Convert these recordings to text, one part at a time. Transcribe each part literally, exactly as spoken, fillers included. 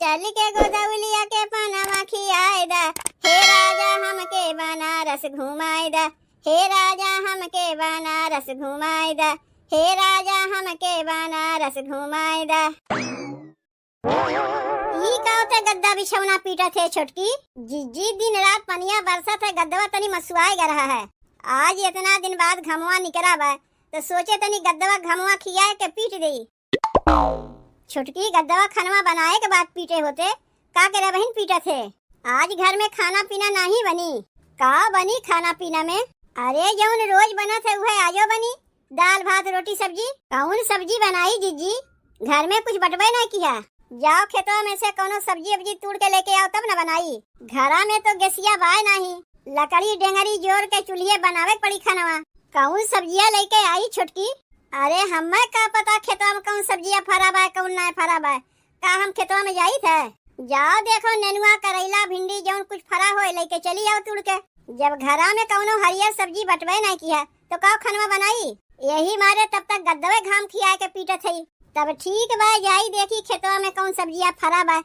चल के गोदौलिया के पनवा खियाए दा, हे राजा हमके बनारस घुमाए दा, हे राजा हमके बनारस घुमाए दा, हे राजा हमके बनारस घुमाए दा। ई का होते गद्दा बिछौना पीटत है छोटकी? जिज्जी, दिन रात पनिया बरसत है, गद्दवा तनी मसुआए ग रहा है। आज इतना दिन बाद घमवा निकरा बा, तो सोचे तनी गद्दवा घमवा खियाए के पीट देई। छोटकी, गद्दवा खनवा बनाए के बाद पीटे होते, का करे बहिन पीटत है? आज घर में खाना पीना नाही बनी। का बनी खाना पीना में? अरे जौन रोज बनत है उहे आजो बनी, दाल भात रोटी सब्जी। कौन सब्जी बनाई जिज्जी? घर में कुछ बटबे ना किया। जाओ खेतवा में से कौनो सब्जी उब्जी तूड़ के लेके आओ तब ना बनाई। घरा में तो गैसिया बाय नाही, लकड़ी डेंगरी जोर के चूल्हे बनावे के पड़ी खानवा। कौन सब्जिया लेके आई छोटकी? अरे हमें का पता खेतवा में कौन सब्जिया फरा बा, कौन ना फरा बा। का हम खेतवा में जाई थे? जाओ देखो नेनुआ, करैला, भिंडी जौन कुछ फरा होए लेके चली आओ तूड़ के। जब घरा में कौनो हरियर सब्जी बटबे नहीं किया तो का खनवा बनाई? यही मारे तब तक गद्दवे घाम खिया के पीटत हई। तब ठीक बा, जाई देखी खेतवा में कौन सब्जिया फरा बा,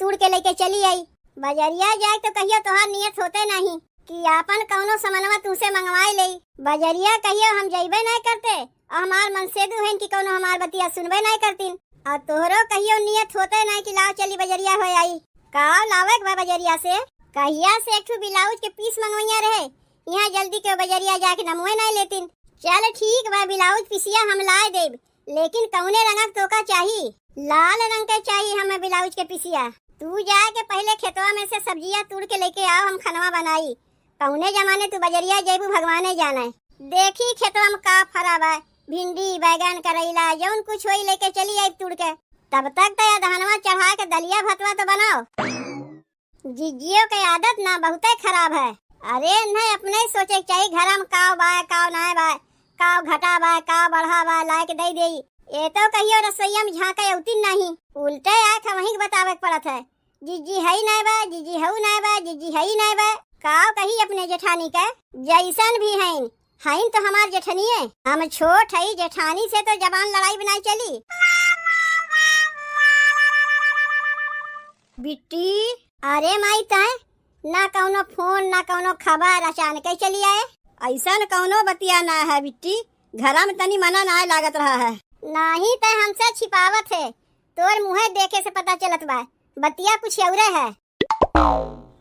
तूड़ के लेके चली आई। बजरिया जाए तो कहियो तोहार नियत होते नहीं कि आपन कौनो समनवा तुमसे मंगवाए लेई। बजरिया कहियो हम जइबे नहीं करते, और हमार मनसेदू हइन कि कौनो हमार बतिया सुनबे नहीं करतीन। और तोहरो कहियो नियत होते नहीं कि लाओ चली बजरिया हो आई। का लावे के बा बजरिया से? कहिया से एक ठो ब्लाउज के पीस मंगवैया रहे, यहाँ जल्दी के बजरिया जाके नमुए नहीं लेतीन। चल ठीक बा, ब्लाउज पीसिया हम लाए देब, लेकिन कौने रंग के तोका चाही? लाल रंग के चाही हमें ब्लाउज के पीसिया। तू जाए के पहले खेतवा में से सब्जिया तूड़ के लेके आओ, हम खनवा बनाई। कौने जमाने तू बजरिया जइबू भगवाने जाने। देखी खेतवा में का फरा बा, भिंडी, बैगन, करैला, जौन कुछ होई लेके चली आई तूड़ के। तब तक तो या धानवा चढ़ा के दलिया भतवा तो बनाओ। जिज्जियो के आदत ना बहुते खराब है। अरे इन्हें अपने ही सोचे के चाही, घर में काव बा, काव नाय बा, काव घटा बा, काव बढ़ा बा, लाए के दे देई। ये तो कहियो रसोईया में झांके अउतिन नहीं, उल्टे आए वहीं के बतावे के पड़त है। जिज्जी हई नाय बा, जिज्जी हऊ नाय बा, जिज्जी हई नाय बा। काव कही अपने जेठानी के, जैसन भी हईन, हईन तो हमार जेठनिए। हम छोट हई, जेठानी से तो जबान लड़ाई बनाई चली। बिट्टी, अरे माई तय, ना कौनो फोन, ना कौनो खबर, अचानक ही चली आए। ऐसन कौनो बतिया ना है बिट्टी, घरा में तनी मना ना लागत रहा है। नाही तय हमसे छिपावत है, तोर मुँहे देखे से पता चलत बा, बतिया कुछ औरे है।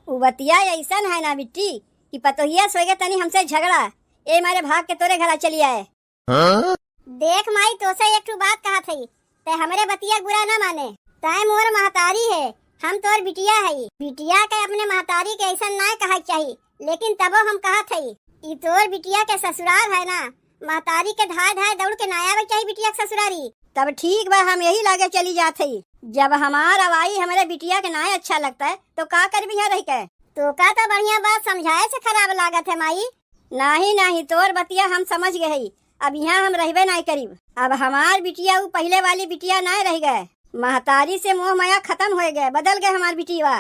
उ बतिया ऐसन है ना बिट्टी कि पतोहिया सोएगे तनी हमसे झगड़ा, ए मारे भाग के तोरे घरा चली आए। हाँ? देख माई, तोसे एक ठो बात कहत हई, तै हमरे बतिया बुरा ना माने। तै मोर महतारी है, हम तोर बिटिया हई। बिटिया के अपने महतारी के ऐसन ना कहे के चाही, लेकिन तबो हम कहत हई, ई तोर बिटिया के ससुराल है ना, महतारी के धाय धाय दौड़ के ना आवे के चाही बिटिया के ससुरारी। तब ठीक बा, हम यही लागे चली जात हई। जब हमार अवाई हमरे बिटिया के ना अच्छा लगता है, तो का करबी यहाँ रह के? तोका तो बढ़िया बात समझाए से खराब लागत है माई। नाही, नाही, तोर बतिया हम समझ गए हई। अब यहाँ हम रहबे नाय करीब। अब हमार बिटिया उ पहिले वाली बिटिया नाय रह गए। महतारी से मोह माया खतम होए गए, बदल गए हमार बिटिया।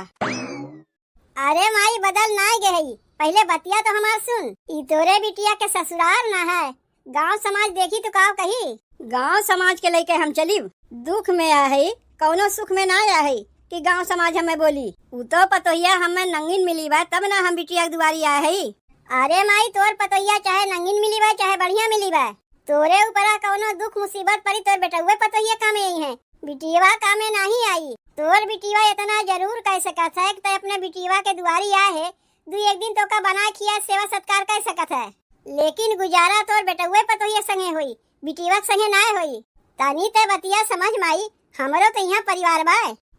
अरे माई, बदल नाय गए हई, पहिले बतिया तो हमार सुन। ई तोरे बिटिया के ससुरार ना है, गांव समाज देखी तो काव कही? गांव समाज के लइके हम चलिब? दुख में आए हई, कौनो सुख में ना आए हई कि गांव समाज हमें बोली। उ तो पतोहिया हमें नंगिन मिली बा, तब ना हम बिटिया के दुआरी आए हई। अरे माई, तोर पतोहिया चाहे नंगिन मिली बा, चाहे बढ़िया मिली बा, तोरे ऊपरा कौनो दुख मुसीबत पड़ी, तोर बेटउए पतोहिया कामे आई हैं, बिटिया कामे नाही आई। तोर बिटिया इतना जरूर कह सकत है कि तै अपने बिटिया के दुआरी आए है, दू एक दिन तोका बना खिया सेवा सत्कार कर सकत है, लेकिन गुजारा तोर बेटउए पतोहिया संगे होई, बिटिया के संगे नाय होई। तनी ते बतिया समझ माई, हमरो तो यहाँ परिवार बा।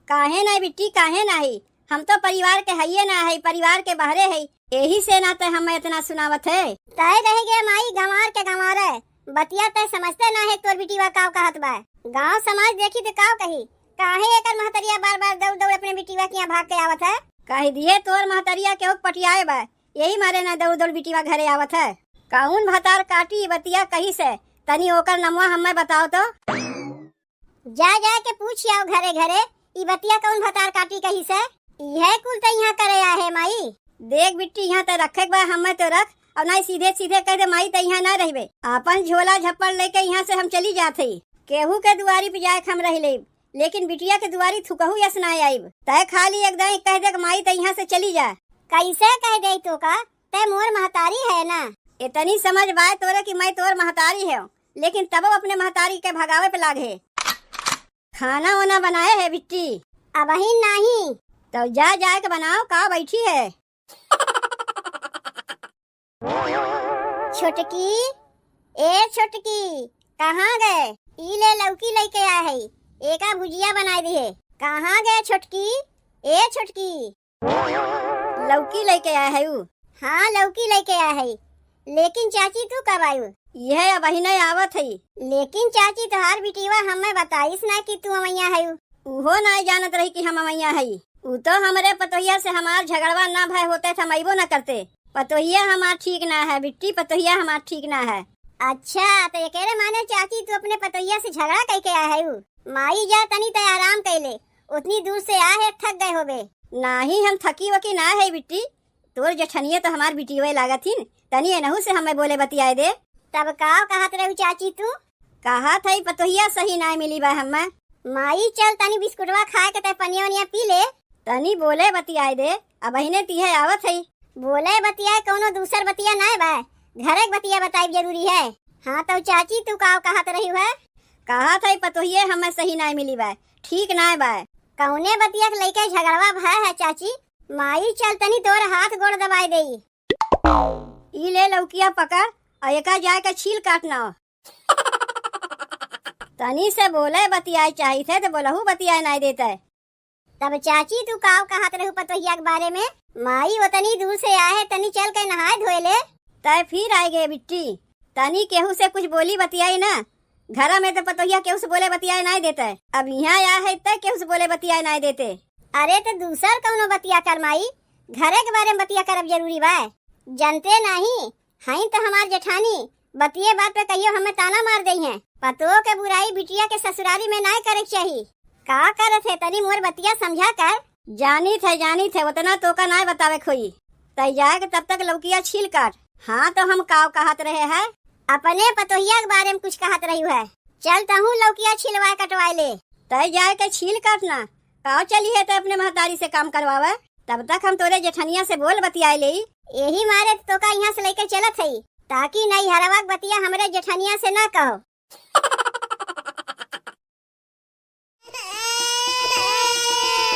काहे नाय बिट्टी, काहे नाही? हम तो परिवार के हइये ना है, परिवार के बाहरे है, यही से ना ते हम इतना सुनावत है। तय रह गए माई गंवार के गंवारे, बतिया तय समझते ना है, तोर बिटिया काव कहत बा। गांव समाज देखी तो काव कही, काहे एकर महतरिया बार बार दौड़ दौड़ अपने बिटिया के यहाँ भाग के आवत है? कह दिए तोर महतरिया केहू के पटियाए बा, यही मारे ना दौड़ दौड़ बिटिया घरे आवत है। कौन भतार काटी बतिया कही से, तनी ओकर नमवा हमें बताओ तो। जा जा के पूछ आओ घरे घरे, ई बतिया कौन भतार काटी कही से, इहे कुल तो यहाँ करे आए है माई। देख बिट्टी, यहाँ तो रखे के बा हमें तो रख, और नहीं सीधे सीधे कह दे माई तो यहाँ ना रहबे। अपन झोला झप्पड़ लेके यहाँ से हम चली जात हई, केहू के दुआरी पे जाए के हम रह लेब। लेकिन बिटिया के दुआरी थुकहू यस नाय आइब। तय खाली एक दाई कह दे कि माई तय यहाँ से चली जा। कैसे कह दे तोका? तय मोर महतारी है ना। इतनी समझ बाय तोरे कि मैं तोर महतारी है, लेकिन तबो अपने महतारी के भगावे पे लाग है। खाना वाना बनाए है बिट्टी? अबहिन नाही। तो जा, जाए के बनाओ, का बैठी है? छोटकी, ए छोटकी, कहाँ गए? ई ले लौकी लेके आए है, एका भुजिया बनाए दिहे। कहाँ गए छोटकी? ए छोटकी। लौकी लेके आए है ऊ? हाँ, लौकी लेके आए है। लेकिन चाची, तू कब आयु? यह अबहिने आवत है। लेकिन चाची, तोहार बिटिया हमें बताइस ना कि तू अमैया है। उहो ना जानत रही कि हम अमैया है। ऊ तो हमरे पतोहिया से हमार झगड़वा ना भय होते त हम अइबो ना करते। पतोहिया हमार ठीक ना है बिट्टी, पतोहिया हमार ठीक ना है। अच्छा, तो एकरे माने चाची, तू अपने पतोहिया से झगड़ा कइके आए है? माई जा, तनी तय आराम कैले, उतनी दूर से आ है, थक गए होबे। नाही, हम थकी वकी ना है बिट्टी, तोर जेठनिया तो हमार बिटिया लागत हिन, तनी एनहू से हमें बोले बतियाए दे। तब का कहत रहू चाची तू? कहत है पतोहिया सही ना मिली बा हमें। माई चल तनी बिस्कुटवा खाए के तय पनिया वनिया पी ले। तनी बोले बतियाए दे, अबहिने तिहे आवत है। बोले बतियाए कौनो दूसर बतिया नाय बा, घरे के बतिया बताइब जरूरी है। हाँ तो चाची तू का कहत रही है? कहत है पतोहिए हमें सही नाय मिली बा, ठीक नाय बा। कौने बतिया के लइके झगड़वा भय है चाची? माई चल तनी तोर हाथ गोड़ दबाए देई। ई ले लौकिया पकड़, और एका जाए के छील काटना। तनी से बोले बतियाए चाहित है तो बोलहू बतियाए नाय देते। तब चाची तू काव कहत रहू पतोहिया के बारे में? माई ओतनी दूर से आए है, तनी चल के नहाए धोए ले। तय फिर आए गए बिट्टी, तनी केहू से कुछ बोली बतियाई ना। घरा में तो पतोहिया केहू से बोले बतियाए नाय देते, अब यहाँ आए है तय केहू से बोले बतियाए नाय देते। अरे तो दूसर कौनो बतिया कर माई, घरे के बारे में बतिया करब जरूरी बा। जनते नाही, हईन तो हमार जेठानी, बतिये बात पे कहियो हमें ताना मार देई हैं। पतोह के बुराई बिटिया के ससुरारी में नाय करे के चाही। का करत है, तनी मोर बतिया समझा कर। जानित है, जानित है, उतना तोका नाय बतावे खोई। तय जाए के तब तक लौकिया छील काट। हाँ, तो हम काव कहत रहे हैं? अपने पतोहिया के बारे में कुछ कहत रही है। चल तहूँ लौकिया छिलवाए कटवाए ले। तय जाए के छील काटना, काव चली है तो अपने महतारी से काम करवावे, तब तक हम तोरे जेठनिया से बोल बतियाए लेई। यही मारे तो तोका यहाँ से लेके चलत हई, ताकि नैहरवा के बतिया हमरे जेठनिया से ना कहो।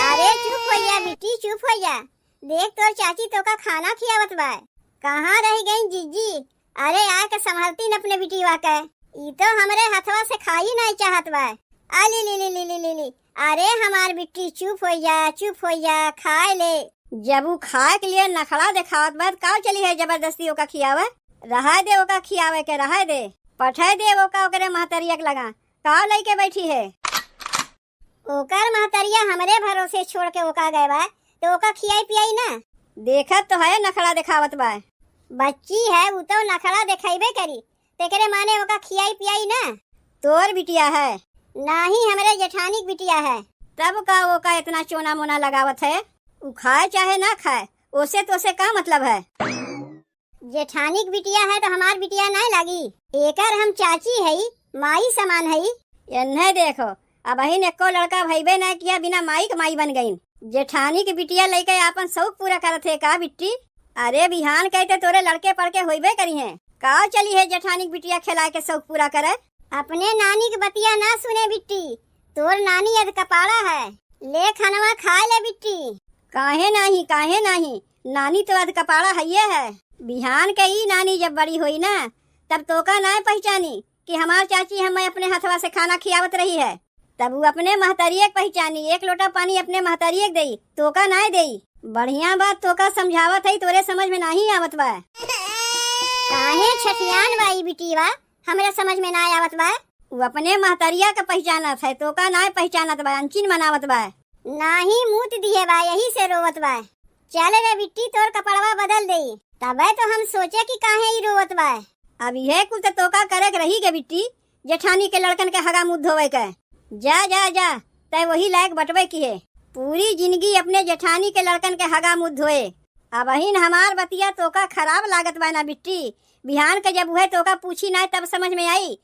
अरे चुप हो जा बिट्टी, चुप हो जा। देख तोर चाची तोका खाना खियावत बा। कहाँ रह गई जिज्जी? अरे आके संभलती न अपने बिटिया के। ई तो हमरे हथवा से खाई नहीं चाहत बा। आ ली ली ली ली ली ली ली। अरे हमार बिट्टी चुप हो जा, चुप हो जा, खाए ले। जब ऊ खाए के लिए नखड़ा देखावत बा, त काव चली है जबरदस्ती ओका खियावे? रहाए दे ओका खियावे के, रहाए दे। पठाए दे ओका ओकरे महतरिया के लगा। काव लइके बैठी है? ओकर महतरिया हमरे भरोसे छोड़ के ओका गए बा, तो ओका खियाई पियाई ना। देखत तो है नखड़ा देखावत बा। बच्ची है, ऊ तो नखड़ा देखाइबे करी, तेकरे माने ओका खियाई पियाई ना। तोर बिटिया है? नाही, हमरे जेठानी के बिटिया है। तब का ओका इतना चोना मोना लगावत है? ऊ खाए चाहे ना खाए, ओसे तोसे का मतलब है? जेठानी के बिटिया है तो हमार बिटिया नाय लागी? एकर हम चाची हई, माई समान हई। एन्हे देखो, अबहिन एको लड़का भइबे नाय किया, बिना माई के माई बन गईन। जेठानी के बिटिया लइके आपन शौक पूरा करत है का बिट्टी? अरे बिहान कइते तोरे लड़के पड़के होइबे करी हैं। काव चली है जेठानी के बिटिया खेलाए के शौक पूरा करे? अपने नानी के बतिया ना सुने बिट्टी, तोर नानी अध कपाड़ा है। ले खानवा खाए ले बिट्टी। काहे नाही, काहे नाही, नानी तो अध कपाड़ा हइये है। बिहान के ई नानी जब बड़ी होई ना, तब तोका नाय पहिचानी कि हमार चाची हमें अपने हथवा से खाना खियावत रही है। तब ऊ अपने महतरिये के पहिचानी, एक लोटा पानी अपने महतरिये के देई, तोका नाय देई। बढ़िया बात तोका समझावत हई, तोरे समझ में नाही आवत बा। काहे छठियान बा ई बिटिया? हमरे समझ में नाय आवत बा। ऊ अपने महतरिया के पहिचानत है, तोका नाय पहिचानत बा, अनचिन मनावत बा। नाही, मूत दिहे बा, यही से रोवत बा। चल रे बिट्टी, तोर कपड़वा बदल देई। तबे तो हम सोचे कि काहे ई रोवत बा। अब इहे कुल तो तोका करे के रही गे बिट्टी, जेठानी के लड़कन के हगा मुँह धोवे के। जा, जा, जा, तय वही लायक बटबे की है। पूरी जिंदगी अपने जेठानी के लड़कन के हगा मुँह धोए। अबहिन हमार बतिया तोका खराब लागत बा ना बिट्टी, बिहान के जब उहे तोका पूछी ना तब समझ में आई।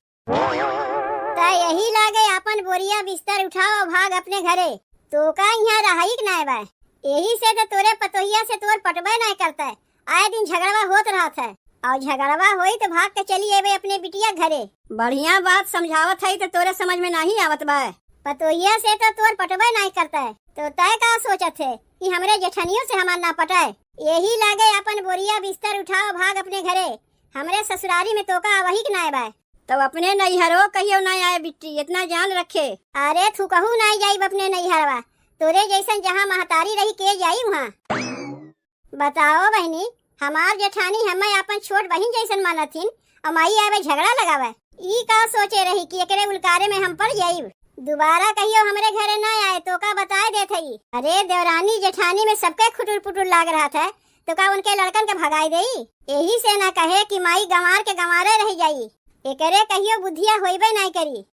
त यही लागे आपन बोरिया बिस्तर उठाओ, भाग अपने घरे। तोका इहाँ रहइक नाय बा। यही से त तोरे पतोहिया से तोर पटबे नाय करतै। आए दिन झगड़वा होत रहत है। अउर झगड़वा होई त भाग के चली अइबे अपने बिटिया घरे। बढ़िया बात समझावत है त तोरे समझ में नाहीं आवत बा। पतोहिया से त तोर पटबे नाहीं करतै। तो तै का सोचत है कि हमरे जेठनियों से हमार ना पटै? यही लागे आपन बोरिया बिस्तर उठाओ, भाग अपने घरे। हमरे ससुरारी में तोका आवहिक नाय बा। तब अपने नैहरो कहियो ना आए बिट्टी, इतना जान रखे। अरे थुकहू ना जाइब अपने नैहरवा, तोरे जैसन जहाँ महतारी रही के जाई वहाँ। बताओ बहिनी, हमार जेठानी हमें आपन छोट बहिन जैसन मानथिन, अउर माई आवे झगड़ा लगावे। ई का सोचे रही कि एकरे उलकारे में हम पड़ जाइब? दोबारा कहियो हमरे घरे ना आए, तोका बताए देत हई। अरे देवरानी जेठानी में सबके खुटुर पुटुर लाग रहत है, तो का उनके लड़कन के भगाए देई? यही से ना कहे कि माई गंवार के गंवारे रह जाई। एकरे कहियो बुद्धिया होइबे नाय करी।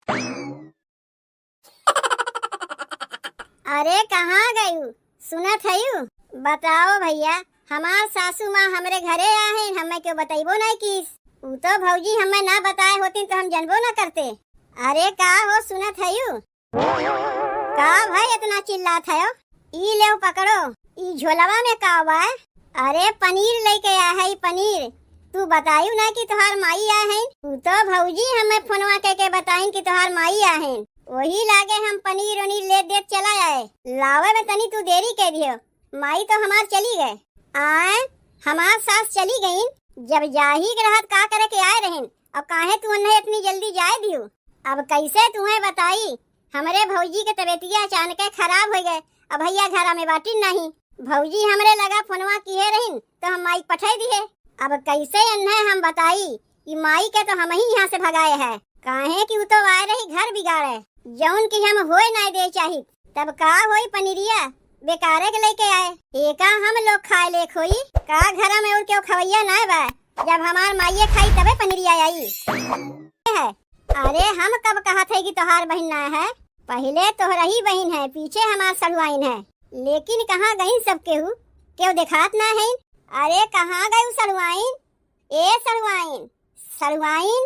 अरे कहाँ गयू? सुनत हयू? बताओ भइया, हमार सासू माँ हमरे घरे आहे, हमें क्यों बतइबो नाय कीस? ऊ तो भौजी हमें ना बताए होतिन तो हम जनबो ना करते। अरे का हो सुनत हयू? का भाई इतना चिल्लात हयो? ई लेव पकड़ो, ई झोलवा में का बा? अरे पनीर लइके आ है, पनीर। तू बतायू ना कि तोहार माई आ है? तू तो भौजी हमें फोनवा कइके बताइन कि तोहार माई आ है। वही लागे हम पनीर उनीर ले देत चला आए। लावे में तनी तू देरी कइ दियो। माई तो हमार चली गए। आए, हमार सास चली गईन, जब जाही के रहत का करे के आए रहिन, अउर काहे तू उन्हें इतनी जल्दी जाए दियो? अब कैसे तुम्हें बताई, हमरे भौजी के तबीयतिया अचानक खराब हो गए, अब भैया घरा में बाटिन नहीं। भौजी हमरे लगा फोनवा किहे रहिन, तो हम माई पठाई दिहे। अब कैसे इन्हें हम बताई, ई माई के तो हम ही यहाँ से भगाए है, काहे कि उ तो आए रही घर बिगाड़े, जौन कि हम होए नाय दे चाहित। तब का होई पनीरिया, बेकारे के लेके आए, एका हम लोग खाए लेक होई? का घर में और केहू खवैया नाय बा? जब हमार माइये खाई तबे पनीरिया आई है। अरे हम कब कहत है कि तोहार बहिन ना है? पहिले तोहरा ही बहिन है, पीछे हमार सड़ुआइन है। लेकिन कहाँ गईन सब केहू? केहू देखात ना है। अरे कहाँ गई सड़ुआइन? ए सड़ुआइन, सड़ुआइन।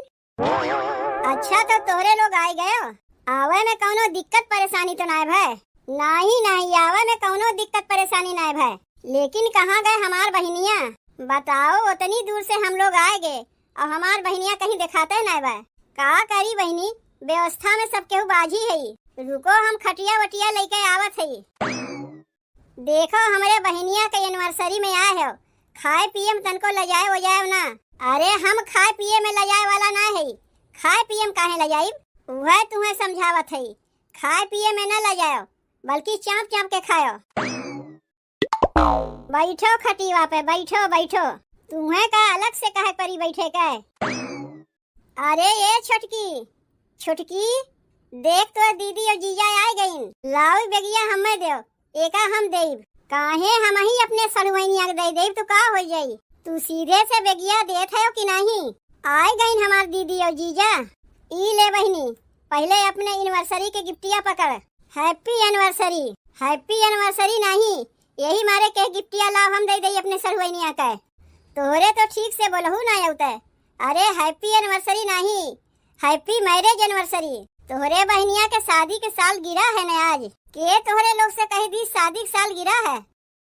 अच्छा, तो तोहरे लोग आए गयो? आवे में कौनो दिक्कत परेशानी तो नाय भय? नाही, नाही, आवे में कौनो दिक्कत परेशानी नाय भय। लेकिन कहाँ गए हमार बहिनिया? बताओ, उतनी दूर से हम लोग आए गए और हमार बहिनिया कहीं देखाते नाय बा। का करी बहिनी, व्यवस्था में सब केहू बाझी है। रुको, हम खटिया वटिया लेके आवत है। देखो, हमरे बहिनिया के एनिवर्सरी में आए हो, खाए पिए में तनको लजाए वजाए ना। अरे, हम खाए पिए में लजाए वाला ना है, खाए पिए में काहे लजाइब? वह तुम्हें समझावत है, खाए पिए में न लजाओ, बल्कि चाँप चाँप के खाओ। बैठो खटिया पे, बैठो, बैठो। तुम्हें का अलग से कहे परी बैठे के? अरे ए छोटकी, छोटकी, देख तोर दीदी और जीजा आए गईन। लाओ बेगिया हमें देव, एका हम देब। काहे हम ही अपने सड़ुआइनिया के दे देब तो का हो जाई? तू सीधे से बेगिया देत है कि नहीं? आए गईन हमार दीदी और जीजा। ई ले बहिनी, पहिले अपने एनिवर्सरी के गिफ्टिया पकड़। Happy anniversary, happy anniversary नहीं, यही मारे के गिफ्टिया लाव हम दे दे अपने सड़ुआइनिया के। तोहरे तो ठीक से बोलहू ना अउते। अरे happy anniversary नहीं, happy marriage anniversary। तोहरे बहिनिया के शादी के साल गिरा है न आज। के तोहरे लोग से कही दी शादी के साल गिरा है?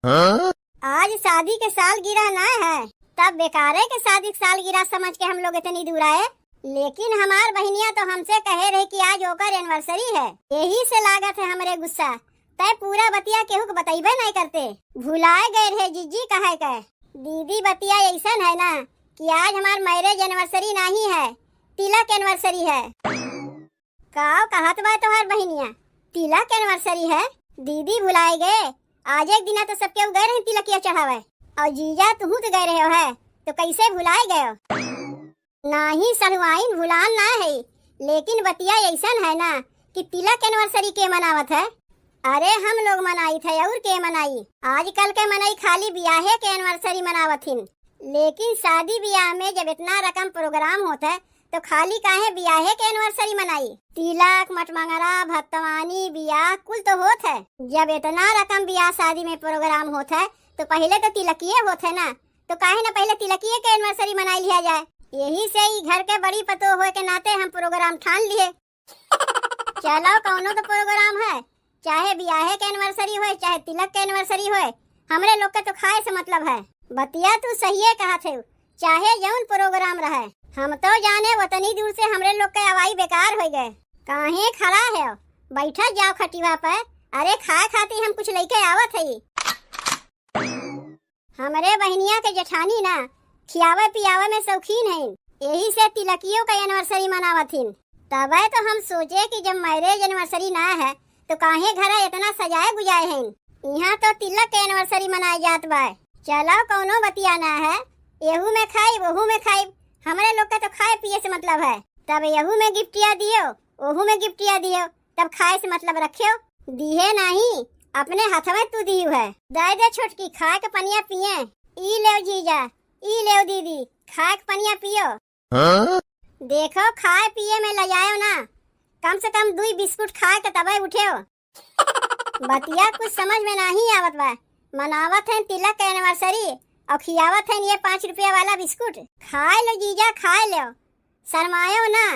हाँ? आज शादी के साल गिरा ना है, तब बेकारे के शादी के साल गिरा समझ के हम लोग इतनी दूर आए। लेकिन हमार बहिनिया तो हमसे कहे रहे कि आज ओकर एनिवर्सरी है, यही से लागत है हमरे गुस्सा। तै पूरा बतिया केहू के बतइबे नहीं करते, भुलाए गए रहे जिज्जी कहे के। दीदी बतिया ऐसन है ना कि आज हमार मैरिज एनिवर्सरी नहीं है, तिलक एनिवर्सरी है। का कहत बा तोहार बहिनिया? तिलक एनिवर्सरी है? दीदी भुलाए गए? आज एक दिना तो सब केहू गए रहे तिलकिया चढ़ावे, और जीजा तुहू तो गए रहे हो है, तो कैसे भुलाए गए हो? नाही सड़ुआइन भुलान ना है, लेकिन बतिया ऐसन है ना कि तिलक एनिवर्सरी के मनावत है? अरे हम लोग मनाइत है और के मनाई? आजकल के मनई खाली बियाहे के एनिवर्सरी मनावत हिन, लेकिन शादी बियाह में जब इतना रकम प्रोग्राम होत है तो खाली काहे बियाहे के एनिवर्सरी मनाई? तिलक, मटमंगरा, भत्तवानी, बियाह कुल तो होत है। जब इतना रकम बियाह शादी में प्रोग्राम होत है तो पहिले तो तिलकिए होत है ना, तो काहे ना पहिले तिलकिए के एनिवर्सरी मनाई लिया जाए। यही से ई घर के बड़ी पतोह होए के नाते हम प्रोग्राम ठान लिए। चलो, कौनो तो program है, चाहे बियाहे के anniversary होए, चाहे तिलक के anniversary होए, हमरे लोग के तो खाए से मतलब है। बतिया तू सहिए कहत है, चाहे जौन program रहे, हम तो जाने ओतनी दूर से हमरे लोग के आवाई बेकार होइ गए। काहे खड़ा है, बैठा जाओ खटिवा पे। अरे, खाए खातिर हम कुछ लइके आवत हई। हमरे बहिनिया के जेठानी ना खियावे पियावे में शौकीन हईन, यही से तिलकियो का anniversary मनावत हिन। तबे तो हम सोचे कि जब marriage anniversary ना है तो काहे घरा इतना सजाए गुजाए हईन। यहाँ तो तिलक के anniversary मनाए जात बा। चलो, कौनो बतिया ना है, एहू में खाइब, ओहू में खाइब, हमरे लोग के तो खाए पिए से मतलब है। तब एहू में गिफ्टिया दियो, ओहू में गिफ्टिया दियो, तब खाए से मतलब रखियो। दिहे नाही, अपने हथवे तू दिहू है। दे दे छोटकी, खाए के पनिया पिए। ई लेव जीजा, ई लेव दीदी, खाए के पनिया पियो। हाँ? देखो, खाए पिए में लजायो ना, कम से कम दुई बिस्कुट खाए के तबे उठेव। बतिया कुछ समझ में नाही आवत बा। मनावत हैं तिलक के anniversary और खियावत हैं ये पाँच रुपया वाला बिस्कुट। खाए लो जीजा, खाए लो, शर्मायो ना।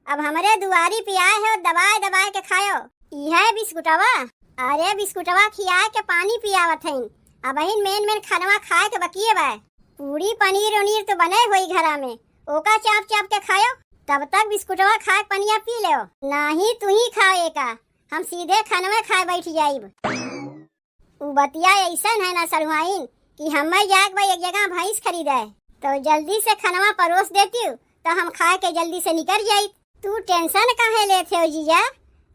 अब हमरे दुआरी पे आए हो, दबाए दबाए के खायो। इहे बिस्कुटवा? अरे, बिस्कुटवा खियाए के पानी पियावत हईन। अबहिन main main खानवा खाए के बकिए बा। पूड़ी पनीर उनीर तो बने होई घरा में, ओका चाप चाप के खायो। तब तक बिस्कुटवा खाए के पनिया पी लेव। नाही, तू ही खाओ एका, हम सीधे खानवे खाए बैठ जाइब। उ बतिया अइसन है ना सड़ुआइन कि हमें जाए के बा एक जगह भैंस खरीदे, तो जल्दी से खनवा परोस देतिउ, तो हम खाए के जल्दी से निकर जाइत। तू tension काहे लेत हो जीजा?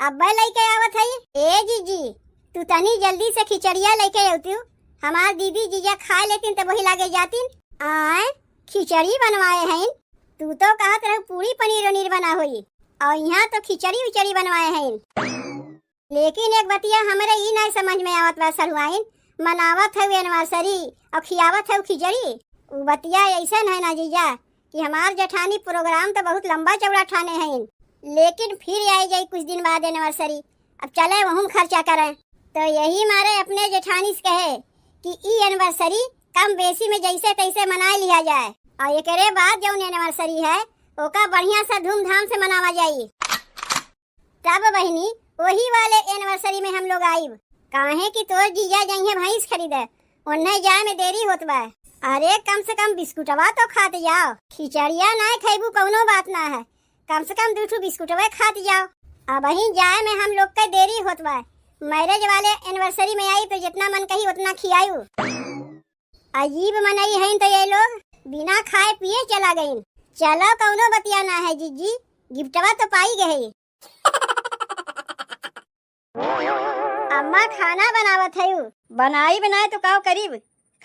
अब्बे लइके आवत हई। ए जीजी, तू तनी जल्दी से खिचड़िया लइके अउतिउ, हमार दीदी जीजा खाए लेतिन तब वही लागे जातिन। आय, खिचड़ी बनवाए हईन, तू तो कहत रहू पूड़ी पनीर उनीर बना होई, और यहाँ तो खिचड़ी उचड़ी बनवाए हईन। लेकिन एक बतिया हमरे ई नाई समझ में आवत बा सड़ुआइन, मनावत हऊ anniversary और खियावत हऊ खिचड़ी। उ बतिया अइसन है ना जीजा कि हमार जेठानी program तो बहुत लंबा चौड़ा ठाने हईन, लेकिन फिर आई जाई कुछ दिन बाद anniversary। अब चले वहूँ खर्चा करें। तो यही मारे अपने जेठानी से कहे कि ई anniversary कम बेसी में जैसे तैसे मनाए लिया जाए और एकरे बाद जौन anniversary है ओका बढ़िया से धूमधाम से मनावा जाई। तब बहिनी, वही वाले anniversary में हम लोग आइब, काहे कि तोर जीजा जइहें भैंस खरीदे, ओन्हे जाए में देरी होत बा। अरे, कम से कम बिस्कुटवा तो खात जाओ, खिचड़िया नाय खइबू, कौनो बात ना है, कम से कम दू ठू बिस्कुटवे खात जाओ। अबहीं जाए में हम लोग के देरी होत बा, marriage वाले anniversary में आई तो जितना मन कही उतना खियायू। अजीब मनई हईन तो ये लोग बिना खाए पिए चला गईन। चलो, कौनो बतिया ना है जीजी, गिफ्टवा तो पाई गई। अम्मा खाना बनावत हयू। बनाई बनाए तो काव करीब,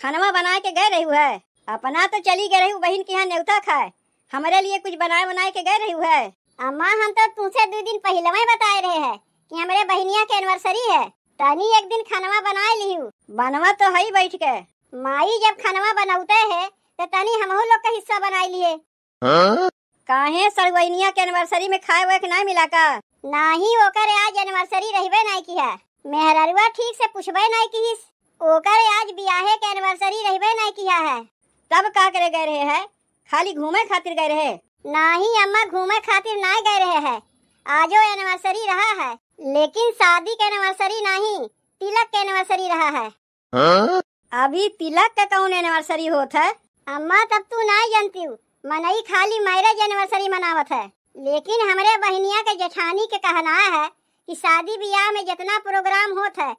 खानवा बनाए के गए रहू है। अपना तो चली गए रहू बहिन के यहाँ नेवता खाए, हमरे लिए कुछ बनाए बनाए के गए रहू है। अम्मा, हम तो तुमसे दो दिन पहले में बताए रहे हैं कि हमरे बहिनिया के anniversary है, तनी एक दिन खानवा बनाए लिहू। बनवा तो हई बैठ के। माई जब खानवा बनौते है तो तनी हमहू लोग का हिस्सा बनाए लिए। हाँ? काहे सड़ुआइनिया के anniversary में खाए वाए के नाय मिला का? नाही, ओकर आज anniversary रहबे नाय किहा। मेहररुआ ठीक से पूछबे नाय किहिस। ओकर आज बियाहे के anniversary रहबे नाय किहा है। तब का करे गए रहे है? खाली घूमे खातिर गए रहे? नाही अम्मा, घूमे खातिर नाय गए रहे है। आजो anniversary रहा है, लेकिन शादी के anniversary नाही, तिलक के anniversary रहा है। हाँ? अभी तिलक के कौन anniversary होत है? अम्मा, तब तू नाय जानतिउ, मनई खाली marriage anniversary मनावत है, लेकिन हमरे बहिनिया के जेठानी के कहना है कि शादी बियाह में जितना program होत है,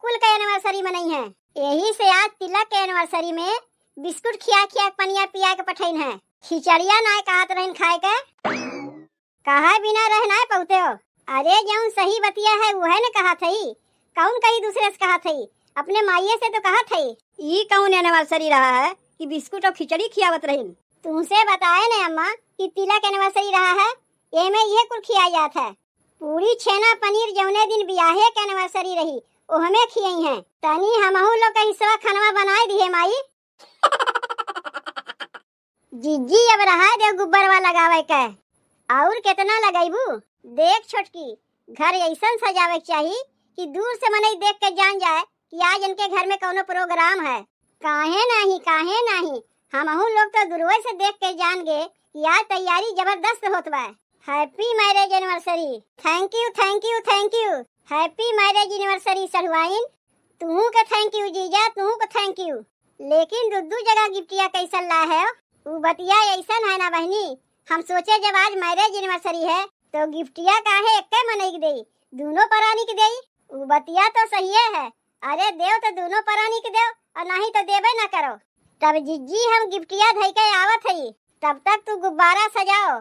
कुल के anniversary मनई है। यही से आज तिलक के anniversary में बिस्कुट खिया खिया के पनिया पिया के पठैन है, खिचड़िया नाय कहत रहन खाए के। कहे बिना रह नाय पउते हो। अरे, जौन सही बतिया है, उहे न कहत हई। कौन कही दूसरे से कहत हई? अपने माइये से तो कहत हई। ई कौन anniversary रहा है कि बिस्कुट और खिचड़ी खियावत रहिन? तुमसे बताए न अम्मा कि तिलक anniversary रहा है, एमे इहे कुल खिया जात है। पूरी छेना पनीर जौने दिन बियाहे के anniversary रही, ओहमे खियई हैं। तनी हमहू लोग का हिस्सा खानवा बनाए दिहे माई। जिज्जी, अब रहा दे गुब्बरवा लगावे के। और केतना लगइबू? देख छोटकी, घर अइसन सजावे के चाही कि दूर से मनई देख के जान जाए कि आज इनके घर में कौनो program है। काहे नाही, काहे नाही, हमहू लोग तो दूरवे से देख के जान गे कि आज तैयारी जबरदस्त होत बा। Happy marriage anniversary। Thank you, thank you, thank you। Happy marriage anniversary सढ़ुआइन। तुहू के thank you जीजा, तुहू के thank you। लेकिन दुद्दू जगह गिफ्टिया कैसन लाए है? उ बतिया ऐसन है ना बहिनी, हम सोचे जब आज marriage anniversary है तो गिफ्टिया काहे एक्के मनई के देई, दूनो परानी के देई। उ बतिया तो सहिए है, अरे देव तो दूनो परानी के देव और नहीं तो देबे ना करो। तब जिज्जी हम गिफ्टिया धई के आवत हई, तब तक तू गुब्बारा सजाओ।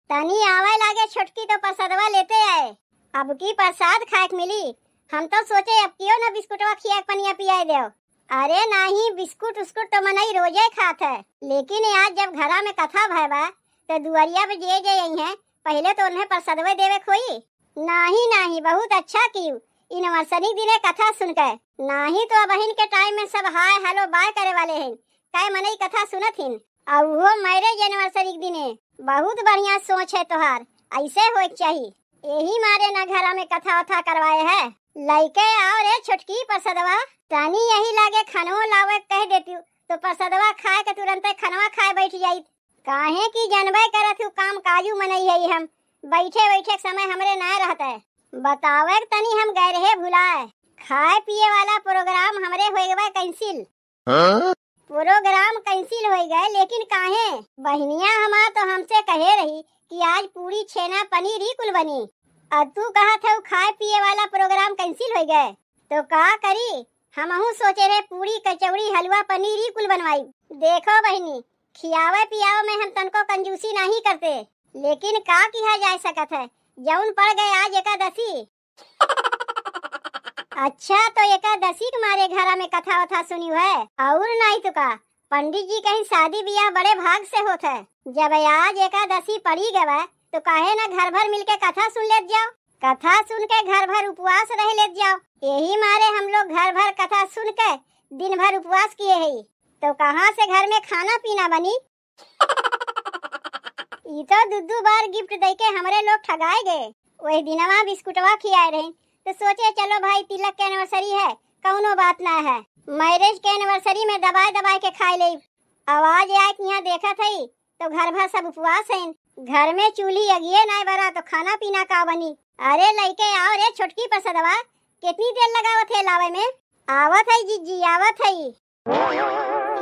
तनी आवे लागे छोटकी तो प्रसादवा लेते आए। अब की प्रसाद खाए के मिली। हम तो सोचे अब कियो ना बिस्कुटवा खिया के पनिया पियाए देव। अरे नाही, बिस्कुट उस्कुट तो मनई रोजे खात है, लेकिन आज जब घरा में कथा भय बा तो दुआरिया पे जे जे आई हैं, पहले तो उन्हें प्रसादवे देवे के होई। नाही नाही, बहुत अच्छा कियू। Anniversary दिने कथा सुन के, नाही तो अबहिन के time में सब hi hello bye करे वाले हैं। कै मनई कथा सुनत हिन, और वो marriage anniversary के दिने। बहुत बढ़िया सोच है तोहार, ऐसे होए के चाही। यही मारे ना घरा में कथा वथा करवाए है। लइके आओ रे छोटकी प्रसादवा, तनी यही लागे खनवो लावे कह देती तो प्रसादवा खाए के तुरंते खनवा खाए बैठ जाइत। काहे कि जनबे करत हूँ काम काजू मनई है हम, बैठे बैठे के समय हमरे ना रहत है। बतावे के तनी हम गए रहे भुलाए। खाए पिए वाला program हमरे होए गवा cancel। हाँ? Program cancel होई गए, लेकिन काहे? बहिनिया हमार तो हमसे कहे रही कि आज पूरी छेना पनीर ही कुल बनी, और तू कहत हऊ खाए पिए वाला program cancel होई गए, तो का करी? हमहू सोचे रहे पूरी कचौड़ी हलवा पनीर ही कुल बनवाई। देखो बहिनी, खियावे पियावे में हम तनको कंजूसी नहीं करते, लेकिन का किया जा सकत है, जौन पड़ गए आज एकादशी। अच्छा, तो एकादशी के मारे घरा में कथा वथा सुनी है, और नहीं तो का। पंडित जी कहीं शादी ब्याह बड़े भाग से होत है। जब आज एकादशी पड़ी गवा, तो काहे ना घर भर मिलके कथा सुन लेत जाओ। कथा सुन के घर भर उपवास रह लेत जाओ। यही मारे हम लोग घर भर कथा सुन के दिन भर उपवास किए हई। तो कहाँ से घर में खाना पीना बनी? ई तो दू दू बार gift दे के हमरे लोग ठगाए गए। वही दिनवा बिस्कुटवा खियाए रहे, तो सोचे चलो भाई तिलक के anniversary है, कौनो बात ना है, marriage के anniversary में दबाए दबाए के खाए ले। आवाज आए कि यहाँ देखत हई तो घर भर सब उपवास हैं। घर में चूल्ही अगिए ना बरा तो खाना पीना का बनी? अरे लइके आओ रे छोटकी प्रसादवा, कितनी देर लगावत है लावे में? आवत है जिज्जी, आवत है।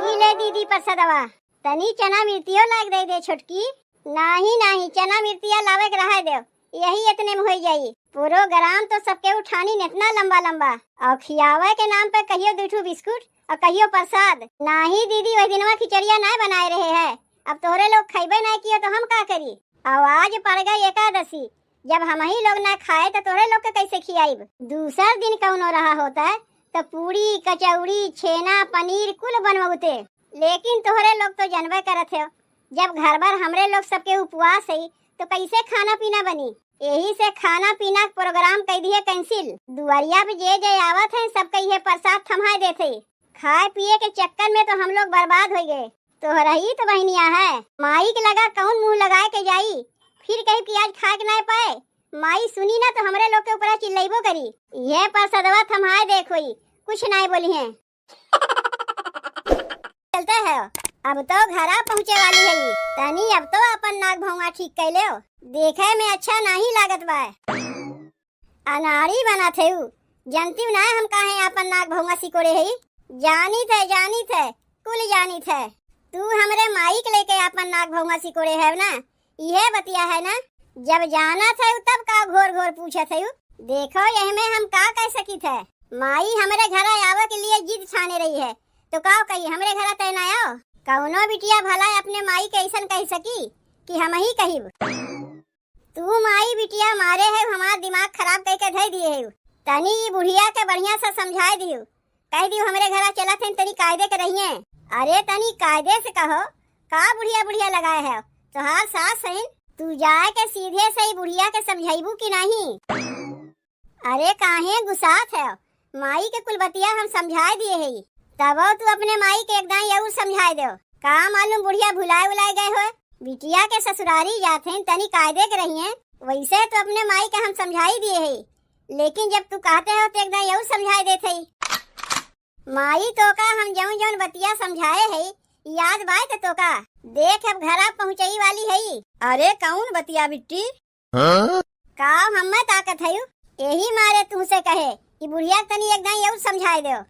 ई ले दीदी प्रसादवा, तनी चना मिर्तियो लाग दे दे छोटकी। नाही नाही, चना मिर्तिया लावे के रहे देव, यही इतने में होई जाई। Program तो सबके उठानी इतना लंबा लंबा, और खियावे के नाम पे कहियो दू ठू बिस्कुट और कहियो प्रसाद। नाही दीदी, वही दिनवा खिचड़िया ना बनाए रहे है, अब तोहरे लोग खइबे ना कियो तो हम का करी? और आज पड़ गई एकादशी, जब हम ही लोग ना खाए तो तोहरे लोग के कैसे खियाइब? दूसर दिन कौनो रहा होता तो पूड़ी, कचौड़ी, छेना, पनीर कुल बनवते, लेकिन तोहरे लोग तो जनबे करत हो, जब घर भर हमरे लोग सबके उपवास है तो कैसे खाना पीना बनी? यही से खाना पीना के program कह दिए cancel। दुआरिया पे जे जे आवत है सबके ये प्रसाद थमाए देते। खाए पिए के चक्कर में तो हम लोग बर्बाद हो गए। तोहरही तो बहिनिया है, माई के लगा कौन मुंह लगाए के जाई? फिर कही कि आज खाए के ना पाए, माई सुनी ना तो हमरे लोग के ऊपर चिल्लैबो करी। ये प्रसादवा थमाए देखोई, कुछ ना बोली है। चलते है, अब तो घरा पहुँचे वाली है, तनी अब तो अपन नाक भौंगा ठीक कर ले, देखे में अच्छा नहीं लागत बा। अनाड़ी बनत है उ, जानती ना हम काहे अपन नाक भौंगा सिकोड़े है? जानित है, जानित है, कुल जानित है। तू हमरे माई के लेके अपन नाक भौंगा सिकोड़े है ना, इहे बतिया है ना? जब जानत है तब का घोर घोर पूछत है? देखो यह में हम का कह सकित है, माई हमरे घरा आवे के लिए जिद ठाने रही है, तो का कही हमरे घरा तय ना आओ? कौनो बिटिया भला अपने माई के ऐसन कह सकी कि हम ही कहिब? तू माई बिटिया मारे है, हमार दिमाग खराब कई के धई दिए है। तनी ई बुढ़िया के बढ़िया से समझाए दियो, कह दियो हमरे घरा चलत हैं, तनी कायदे के रहिए। अरे तनी कायदे से कहो, का बुढ़िया बुढ़िया लगाए है? तोहार सास है, तू जाए के सीधे से ई बुढ़िया के समझाइबू कि नहीं? अरे काहे गुस्सात है? माई के कुल बतिया हम समझाए दिए है, तबो तू अपने माई के एक दाई और समझाए दो। का मालूम बुढ़िया भुलाए उलाए गए होए। बिटिया के ससुरारी जात हैं, तनी कायदे के रहिए। वैसे तो अपने माई के हम समझाई दिए है, लेकिन जब तू कहते हो तो एक दाई और समझाए देत है। माई तो का हम जौन जौन बतिया समझाए है, याद बाय त तोका? देख, अब घरा पहुँचई वाली हई। अरे, कौन बतिया बिट्टी? हाँ? काव हम्मे ताकत हयू? यही मारे तुहसे कहे, ई बुढ़िया के तनी एक दाई और समझाए देव।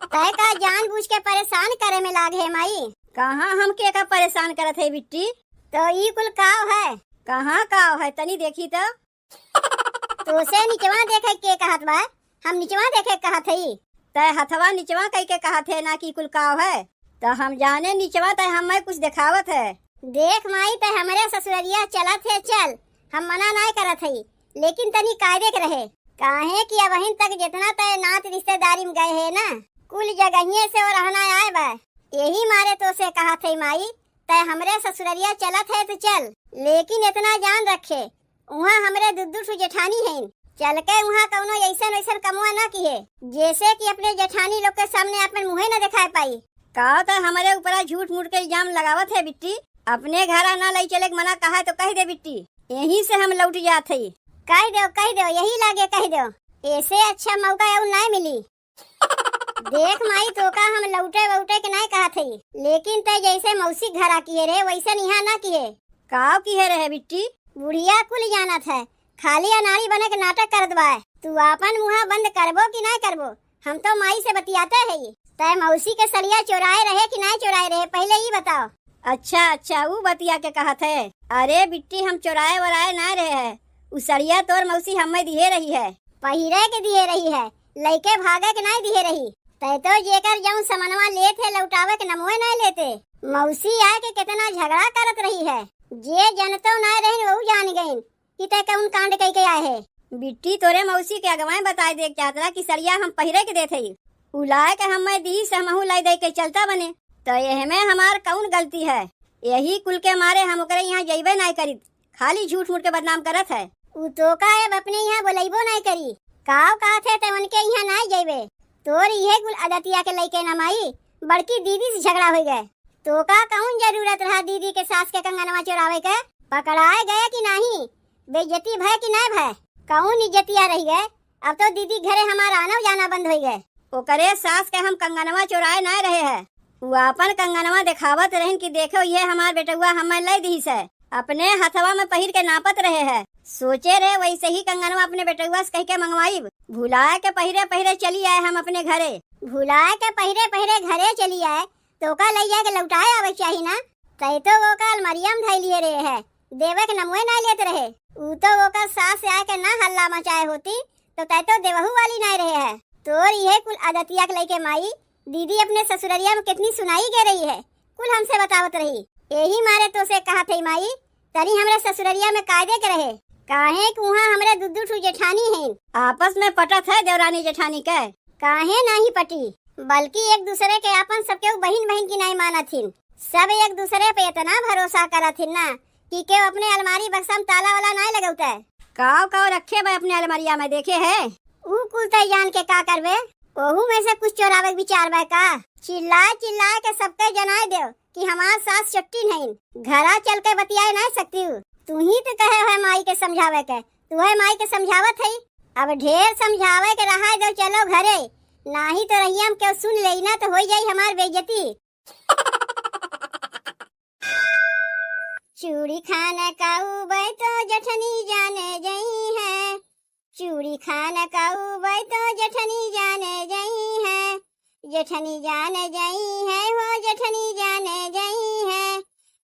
तय का जानबूझ के परेशान करे में लाग है माई? कहाँ हम के का परेशान करत है बिट्टी? तो ई कुल काव है? कहाँ काव है, तनी देखी तो। तोसे निचवा देखे के कहत बा, हम निचवा देखे कहत हई। तय हथवा निचवा कई के कहत है ना कि कुल काव है, तो हम जाने निचवा तय हमें कुछ देखावत है। देख माई, तय हमरे ससुररिया चलत है, चल, हम मना नाय करत हई, लेकिन तनी कायदे के रहे, काहे कि अबहिन तक जितना तय नात रिश्तेदारी में गए है ना, कुल जगहिये से वो रहना आए बा। यही मारे तोसे कहत हई माई, तय हमरे ससुररिया चलत है तो चल, लेकिन इतना जान रखे, उहाँ हमरे दू दू ठो जेठानी हईन। चल के उहाँ कौनो अइसन वइसन कमवा ना किहे, जैसे कि अपने जेठानी लोग के सामने आपन मुँहे न देखाए पाई। का त हमरे ऊपरा झूठ मूठ के इल्जाम लगावत है बिट्टी? अपने घरा ना लई चले के मना कहा है तो कह दे बिट्टी, यहीं से हम लौट जात हई। कह दो, कह दो, यही लागे कह दो। ऐसे अच्छा मौका और ना मिली। देख माई, तोका हम लौटे वौटे के नाय कहत हई, लेकिन तय जैसे मौसी घरा किहे रहे, वैसन इहाँ ना किहे। काव किहे रहे बिट्टी? बुढ़िया कुल जानत है, खाली अनाड़ी बने के नाटक करत बा। तू आपन मुँहा बंद करबो कि नाय करबो? हम तो माई से बतियाते हई। तय मौसी के सड़िया चोराए रहे कि नाय चोराए रहे, पहले ई बताओ। अच्छा, अच्छा, ऊ बतिया के कहत है। अरे बिट्टी, हम चोराए वोराए नाय रहे है, ऊ सड़िया तोर मौसी हमें दिहे रही है। पहिरे के दिहे रही है, लइके भागे के नाय दिहे रही। तय तो जेकर जौन समनवा लेत है, लौटावे के नमवे नाय लेते। मौसी आए के कितना झगड़ा करत रही है, जे जनतो नाय रहिन, वहू जान गइन कि तय कौन कांड कई के आए है। बिट्टी, तोरे मौसी के अगवाए बताए दे के चाहत रहा कि सड़िया हम पहिरे के देत हई, उ लाए के हमें दी से हमहू लाई दे के चलता बने, तो एहमे हमार कौन गलती है? यही कुल के मारे हम ओकरे यहाँ जइबे नाय करित। खाली झूठ मूठ के बदनाम करत है। उ तोका अब अपने यहाँ बोलइबो नाय करी। काव कहत है ते उनके यहाँ नाय जइबे। तोर इहे कुल आदतिया के लइके न माई, बड़की दीदी से झगड़ा होइ गए। तोका कौन जरूरत रहा दीदी के सास के कंगनवा चोरावे के? पकड़ाए गए कि नाही? बेइज्जती भय कि नाय भय? कौन इज्जतिया रही गए? अब तो दीदी घरे हमार आना जाना बंद होइ गए। ओकरे सास के हम कंगनवा चोराए नाय रहे है, उ आपन कंगनवा देखावत रहिन कि देखो, ये हमार बेटउआ हमें लइ दिहिस है। अपने हथवा में पहिर के नापत रहे है। सोचे रहे वैसे ही कंगनवा अपने बेटउआ से कह के मंगवाइब। भुलाए के पहिरे पहिरे चली आए हम अपने घरे। भुलाए के पहिरे पहिरे घरे चली आए, तो ओका लइ जाए के लौटाए आवे के चाही ना। तय तो वो का अलमरिया में धइ लिए रहे है, देवे के नमवे ना लेत रहे। उ तो वो का सास आए के ना हल्ला मचाए होती, तो तय तो देवहू वाली नाय रहे है। तोर इहे कुल आदतिया के लइके माई, दीदी अपने ससुररिया में कितनी सुनाई गे रही है, कुल हमसे बतावत रही। यही मारे तोसे कहत हई माई, तनी हमरे ससुररिया में कायदे के रहे, काहे कि उहाँ हमरे दू दू ठू जेठानी हैं। आपस में पटत है देवरानी जेठानी के। काहे नाही पटी, बल्कि एक दूसरे के आपन सब केहू बहिन बहिन की नाई मानत हिन। सब एक दूसरे पे इतना भरोसा करत हिन ना कि केहू अपने अलमारी बक्सा में ताला वाला नाई लगौते। काव काव रखे बा अपने अलमारिया में, देखे है? ऊ कुल तय जान के का करबे? ओहू में से कुछ चोरावे के विचार बा का? चिल्लाए चिल्लाए के सबके जनाए देव कि हमार सास चट्टी नहीं, घरा चल के बतियाए नाई सकती हूँ। तू ही तो कहे है माई के समझावे के, तू है माई के समझावत है। अब ढेर समझावे के रहा दो, चलो घरे, नाही तो रहिया में केहू सुन लेई ना तो होई जाई हमार बेइज्जती। चूड़ी खान काऊ बै तो जठनी जाने जई है, चूड़ी खान काऊ बै तो जठनी जाने जई है, जठनी जाने जई है हो, जठनी जाने जई है।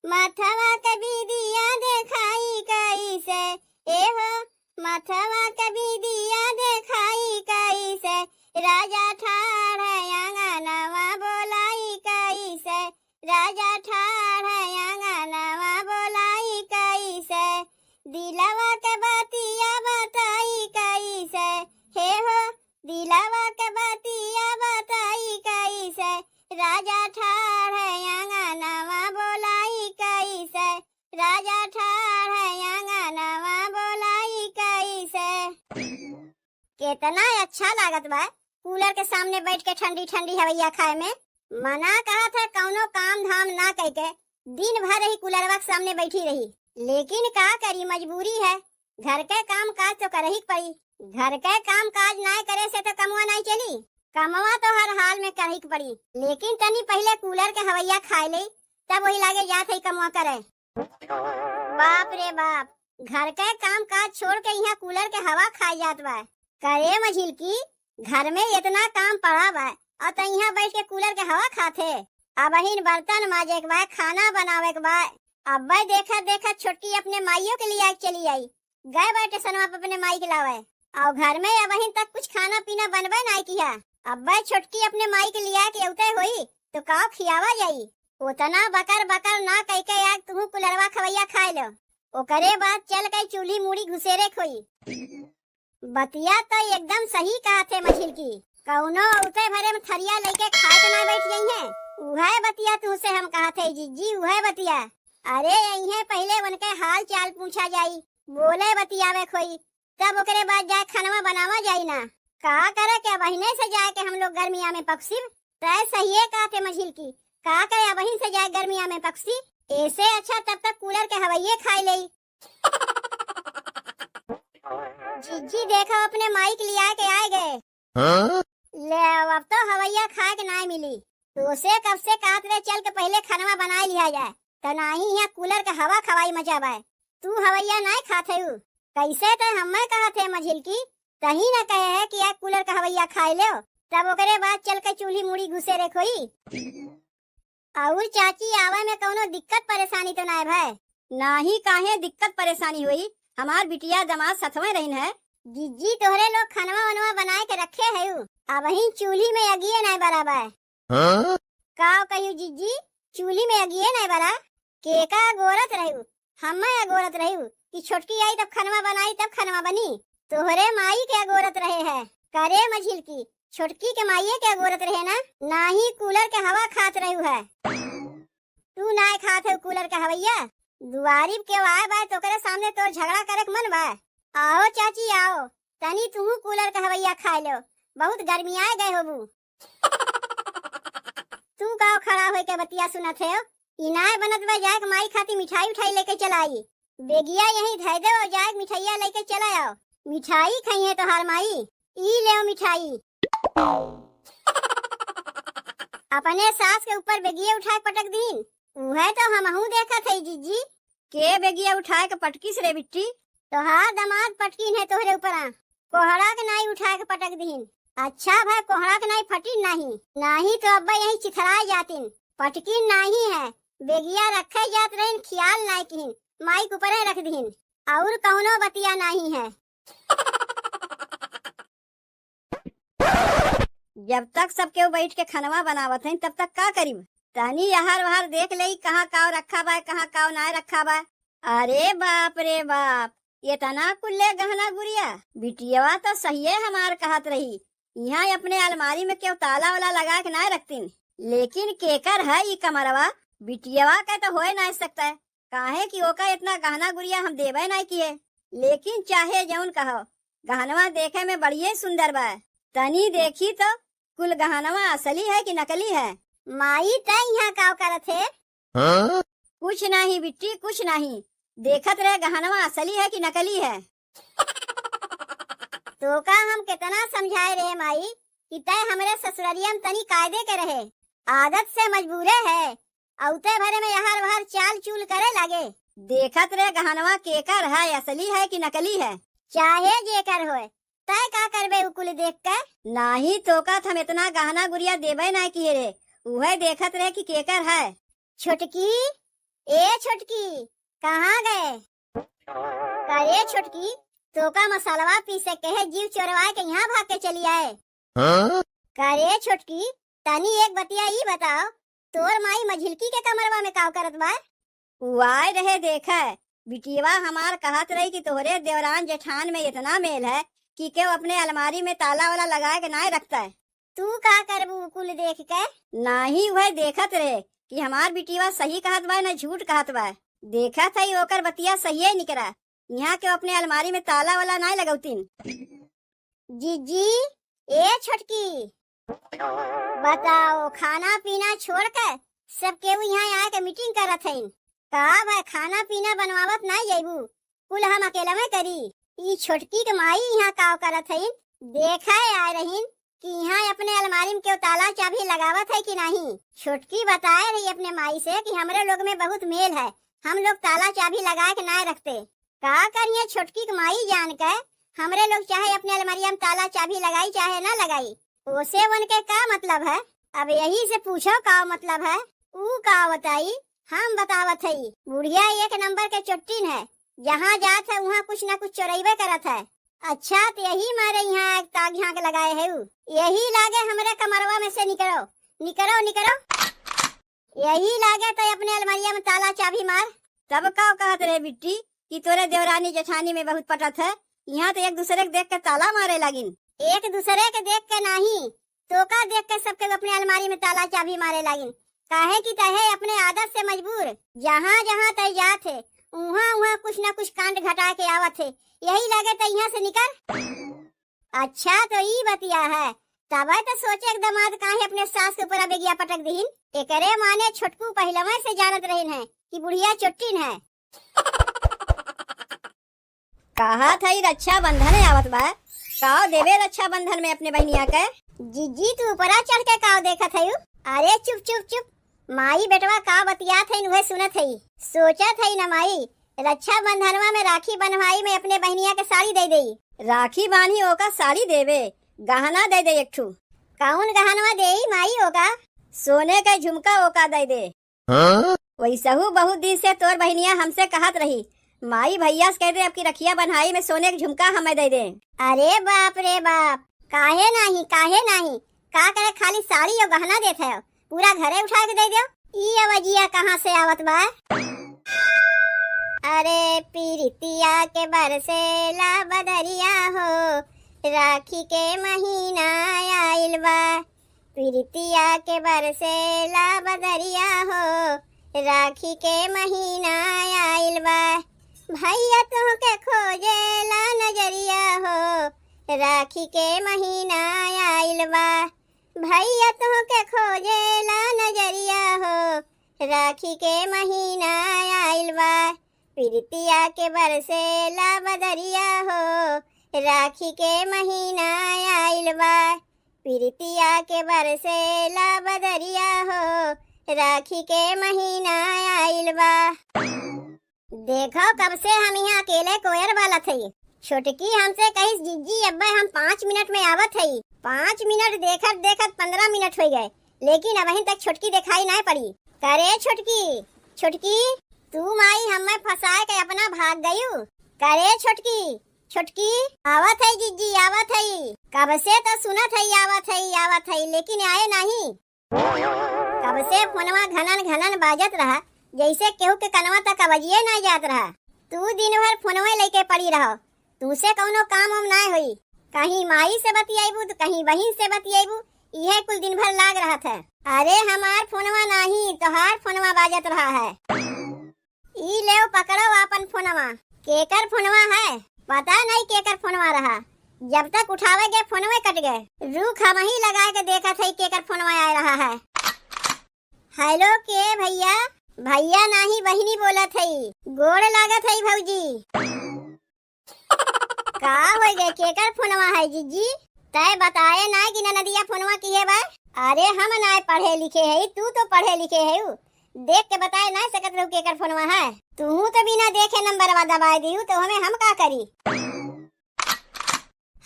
माथवा के बिदिया देखाई कैसे, ए हो, माथवा के बिदिया देखाई कैसे, राजा ठाढ़ आंगनवा बोलाई कैसे, राजा ठाढ़ आंगनवा बोलाई कैसे, दिलवा के बतिया बताई कैसे, हे हो, दिलवा के बतिया बताई कैसे, राजा ठाढ़ आंगनवा बोलाई कैसे, राजा ठाढ़ आंगनवा बोलाई कैसे। केतना अच्छा लागत बा कूलर के सामने बैठ के ठंडी ठंडी हवैया खाए में। मना कहत है कौनो काम धाम ना कइके दिन भर ही कूलरवा के सामने बैठी रही, लेकिन का करी, मजबूरी है, घर के काम काज तो करही के पड़ी। घर के काम काज नाय करे से तो कमवा नाय चली। कमवा तो हर हाल में करही के पड़ी, लेकिन तनी पहिले कूलर के हवैया खाए ले, तब वही लागे जात है कमवा करे। बाप रे बाप, घर के काम काज छोड़ के यहाँ कूलर के हवा खाए जात बा। करे मझिलकी, घर में इतना काम पड़ा बा और तै यहाँ बैठ के कूलर के हवा खात है। अबहिन बर्तन माजे के बा, खाना बनावे के बा। अब्बे देखत देखत छोटकी अपने माइयो के लिया के चली आई। गए बा टेसनवा पे अपने माई के लावे। और घर में अबहिन तक कुछ खाना पीना बनबे नाई किया। अब्बे छोटकी अपने माई के लिया के अउते होई तो का खियावा जाई? उतना बकर बकर ना कह के आग तुहू कुलरवा खवैया खाए लो। ओकरे बाद चल के चूल्ही मूड़ी घुसेरे खोई। बतिया तो एकदम सही कहत है मझिलकी। कौनो अउते भरे में थरिया लेके खाए के ना बैठ गई है। उहे बतिया तुहसे हम कहत है जिज्जी, उहे बतिया। अरे यही पहिले उनके हाल चाल पूछा जाई, बोले बतियावे खोई, तब ओकरे बाद जाए खानवा बनावा जाई ना। का करे के अबहिने से जाए के हम लोग गर्मिया में पकसिब? तय सहिए कहत है मझिलकी, का करे अबहिन से जाए गर्मिया में पकसी? ऐसे अच्छा तब तक कूलर के हवैये खाए लेई। जिज्जी देखो अपने माई के लिया के आए गए। हाँ? ले अब तो हवैया खाए के नाय मिली। तो से कब से कहत रहे चल के पहिले खानवा बनाए लिया जाए, तो नाही यहाँ कूलर के हवा खवाई मचावे। तू हवैया नाय खात है उ। कैसे ते हमें कहत है मझिलकी, तही न कहे है कि एक कूलर के हवैया खाए ले, तब ओकरे बाद चल के चूल्ही मूड़ी घुसेरे खोई। और चाची आवे में कौनो दिक्कत परेशानी तो नाय भय? नाही काहे दिक्कत परेशानी होई, हमार बिटिया दमाद सथवे रहिन है। जिज्जी तोहरे लोग खनवा वनवा बनाए के रखे है उ, अबहिन चूल्ही में अगिए नाय बराबर। हाँ? का कहियो जिज्जी, चूल्ही में अगिए नाय बरा? के का अगोरत रहू? हम्मे अगोरत रहू कि छोटकी आई तब खनवा बनाई तब खनवा बनी? तोहरे माई के अगोरत रहे है। करे मझिलकी, छोटकी के माइये के अगोरत रहे ना, नाही कूलर के हवा खात रहू है। तू नाय खात है कूलर के हवैया? दुआरी के आए बाय तोकरे सामने तोर झगड़ा करे के मन बा? आओ चाची आओ, तनी तू कूलर के हवैया खाए लो, बहुत गर्मियाए गए होबू। तू का खड़ा होके बतिया सुनत है? इनाय बनत बा जाए के माई खाती मिठाई उठाई लेके चलाई। बेगिया यहीं धै दे और जाए के मिठाइया लेके चला आओ। मिठाई खाई है तोहार माई, ई ले मिठाई। अपने सास के ऊपर बेगिया उठा के पटक दीन, उहे तो हमहू देखत है जिज्जी। के बेगिया उठाए के पटकिस रे बिट्टी? तोहार दमाद पटकिन है तोहरे ऊपरा। कोहड़ा के नाई उठाए के पटक दीन। अच्छा भाई, कोहड़ा के नाई फटिन नाही, नाही तो अब्बा यहीं चिथराए जातिन। पटकिन नाही है, बेगिया रखे जात रहिन, खियाल नाई किहिन, माई के ऊपरे रख दीन। और कौनो बतिया नाही है। जब तक सब केहू बैठ के खनवा बनावत हैं, तब तक का करिब? तनी यहार वहार देख लेई, कहाँ काव रखा बा, कहाँ काव नाय रखा बा। अरे बाप रे बाप, इतना कुल्ले गहना गुरिया। बिटियवा तो सहिए हमार कहत रही, यहाँ अपने अलमारी में केहू ताला वाला लगा के नाय रखतिन। लेकिन केकर है ई कमरवा? बिटियवा के तो होए नाय सकता है। काहे कि ओका इतना गहना गुरिया हम देबे नाय किए। लेकिन चाहे जौन कहो, गहनवा देखे में बढ़िए सुंदर बा। तनी देखी तो, कुल गहनवा असली है कि नकली है? माई, तै यहाँ काव करत है? हाँ? कुछ नाही बिट्टी, कुछ नाही। देखत रहे गहनवा असली है कि नकली है। तोका हम कितना समझाए रहे माई कि तै हमरे ससुररिया में तनी कायदे के रहे, आदत से मजबूरे है। अउते भरे में यहर वहर चाल चूल करे लागे। देखत रे गहनवा केकर है, असली है कि नकली है? चाहे जेकर होय, तय का करबे उ कुल देख के? नाही तोका त हम इतना गहना गुरिया देबे ना किए रे, उहे देखत रहे कि केकर है। छोटकी, ए छोटकी, कहाँ गए? अरे छोटकी, तोका मसालवा पीसे के है, जीव चोरवा के यहाँ भाग के चली आए। हाँ? करे छोटकी, तनी एक बतिया ई बताओ, तोर माई मझिलकी के कमरवा में काव करत बा? उ आए रहे देखे, बिटियवा हमार कहत रही कि तोहरे देवरान जेठान में इतना मेल है कि केहू अपने अलमारी में ताला वाला लगा के नाय रखता है। तू का करबू कुल देख के? नाही, वह देखत रहे कि हमार बिटियवा सही कहत बा न झूठ कहत बा। देखत है ओकर बतिया सहिए निकरा, यहाँ केहू अपने अलमारी में ताला वाला नाय लगौतीन। जीजी, ए छोटकी, बताओ, खाना पीना छोड़ के सब केहू यहाँ आके मीटिंग करत हईन। का भाई, खाना पीना बनवावत नाय जइबू? कुल हम अकेला में करी। ई छोटकी के माई यहाँ काव करत हईन, देखे आए रहीन, कि इहाँ अपने अलमारी में केहू ताला चाभी लगावत है कि नाहीं। छोटकी बताए रही अपने माई से कि हमरे लोग में बहुत मेल है, हम लोग ताला चाभी लगाए के नाय रखते। का करिए छोटकी के माई जान के, हमरे लोग चाहे अपने अलमारिया में ताला चाभी लगाई चाहे ना लगाई, ओसे उनके का मतलब है? अब यही से पूछो का मतलब है? ऊ का बताई, हम बतावत हई। बुढ़िया एक नंबर के चोट्टिन है, जहाँ जात है उहाँ कुछ ना कुछ चोरइबे करत है। अच्छा, त यही मारे इहाँ एक ताक झाँक लगाए है ऊ। यही लागे हमरे कमरवा में से निकरो, निकरो, निकरो। यही लागे त अपने अलमारिया में ताला चाभी मार। तब का कहत रहे बिट्टी कि तोरे देवरानी जेठानी में बहुत पटत है, इहाँ त एक दूसरे के देख के ताला मारे लागिन। एक दूसरे के देख के नाहीं, तोका देख के सबके अपने अलमारी में ताला चाभी मारे लागिन, काहे कि तहे अपने आदत से मजबूर, जहाँ जहाँ तय जात है, उहाँ उहाँ कुछ ना कुछ कांड घटा के आवत है। यही लगे त इहाँ से निकर। अच्छा, तो ई बतिया है, तबे तो सोचे एक दमाद काहे अपने सास के ऊपर बेगिया पटक दिहिन। एकरे माने छोटकू पहिलवे से जानत रहिन है कि बुढ़िया चोट्टिन है। कहा था ई रक्षाबंधन आवत बा, काव देबे रक्षाबंधन में अपने बहिनिया के? जीजी, तू ऊपरा चढ़ के काव देखत हयू? अरे चुप, चुप, चुप। माई बेटवा का बतियात हईन, उहे सुनत हई। सोचत हई न माई, रक्षाबंधनवा में राखी बंधवाई में अपने बहिनिया के साड़ी दे देई। राखी बांधी ओका साड़ी देबे, गहना दे दे एक ठू। कौन गहनवा देई माई ओका? सोने के झुमका ओका दे दे। हाँ? वैसहू बहुत दिन से तोर बहिनिया हमसे कहत रही, माई भैया से कह दे, अब की रखिया बंधाई में सोने के झुमका हमें दे दे। अरे बाप रे बाप, काहे नाही, काहे नाही? का करे खाली साड़ी और गहना देत है, पूरा घरे उठा के दे दो। ई अवजिया कहाँ से आवत बा? अरे पीरितिया के बरसेला बदरिया हो, राखी के महीना आइल बा। पीरितिया के बरसेला बदरिया हो, राखी के महीना आइल बा। भैया तोहके खोजेला नजरिया हो, राखी के महीना आइल बा। भैया तोहके खोजेला नजरिया हो, राखी के महीना आइल बा। पीरितिया के बरसेला बदरिया हो, राखी के महीना आइल बा। पीरितिया के बरसेला बदरिया हो, राखी के महीना आइल बा। देखो, कब से हम इहाँ अकेले कोयर बालत हई। छोटकी हमसे कहिस, "जिज्जी, अब्बे हम पाँच मिनट में आवत हई।" पाँच मिनट देखत देखत पन्द्रह मिनट होइ गए, लेकिन अबहिन तक छोटकी देखाई नाय पड़ी। करे छोटकी, छोटकी, तू माई हमें फंसाए के अपना भाग गयू। करे छोटकी, छोटकी, आवत हई जिज्जी, आवत हई। कब से तो सुनत हई, आवत हई, आवत हई, लेकिन आए नाही। कब से फोनवा घनन घनन बाजत रहा, जैसे केहू के कनवा तक आवाजिए ना जात रहा। तू दिन भर फोनवे लेके पड़ी रहो, तुसे कौनो काम उम ना होई। कहीं माई से बतियाइबू तो कहीं बहिन से बतियाइबू, इहे कुल दिन भर लाग रहत है। अरे हमार फोनवा नाही, तोहार फोनवा बाजत रहा है। ई लेव, पकड़ो आपन फोनवा। केकर फोनवा है? पता नहीं केकर फोनवा रहा। जब तक उठावे गए, फोनवे कट गए। रुक, हम ही लगा के देखत हई, केकर फोनवा आ रहा है। हेलो, के भैया? भैया नाही, बहिनी बोलत हई। गोड़ लागत हई भौजी। का होइ गए, केकर फोनवा है जिज्जी? तय बताए ना कि ननदिया फोनवा किहे बा? अरे हम नाय पढ़े लिखे हई, तू तो पढ़े लिखे हऊ। देख के बताए ना सकत रहू केकर फोनवा है। तू तो बिना देखे नंबरवा दबाए दिहू, तो हमें हम का करी?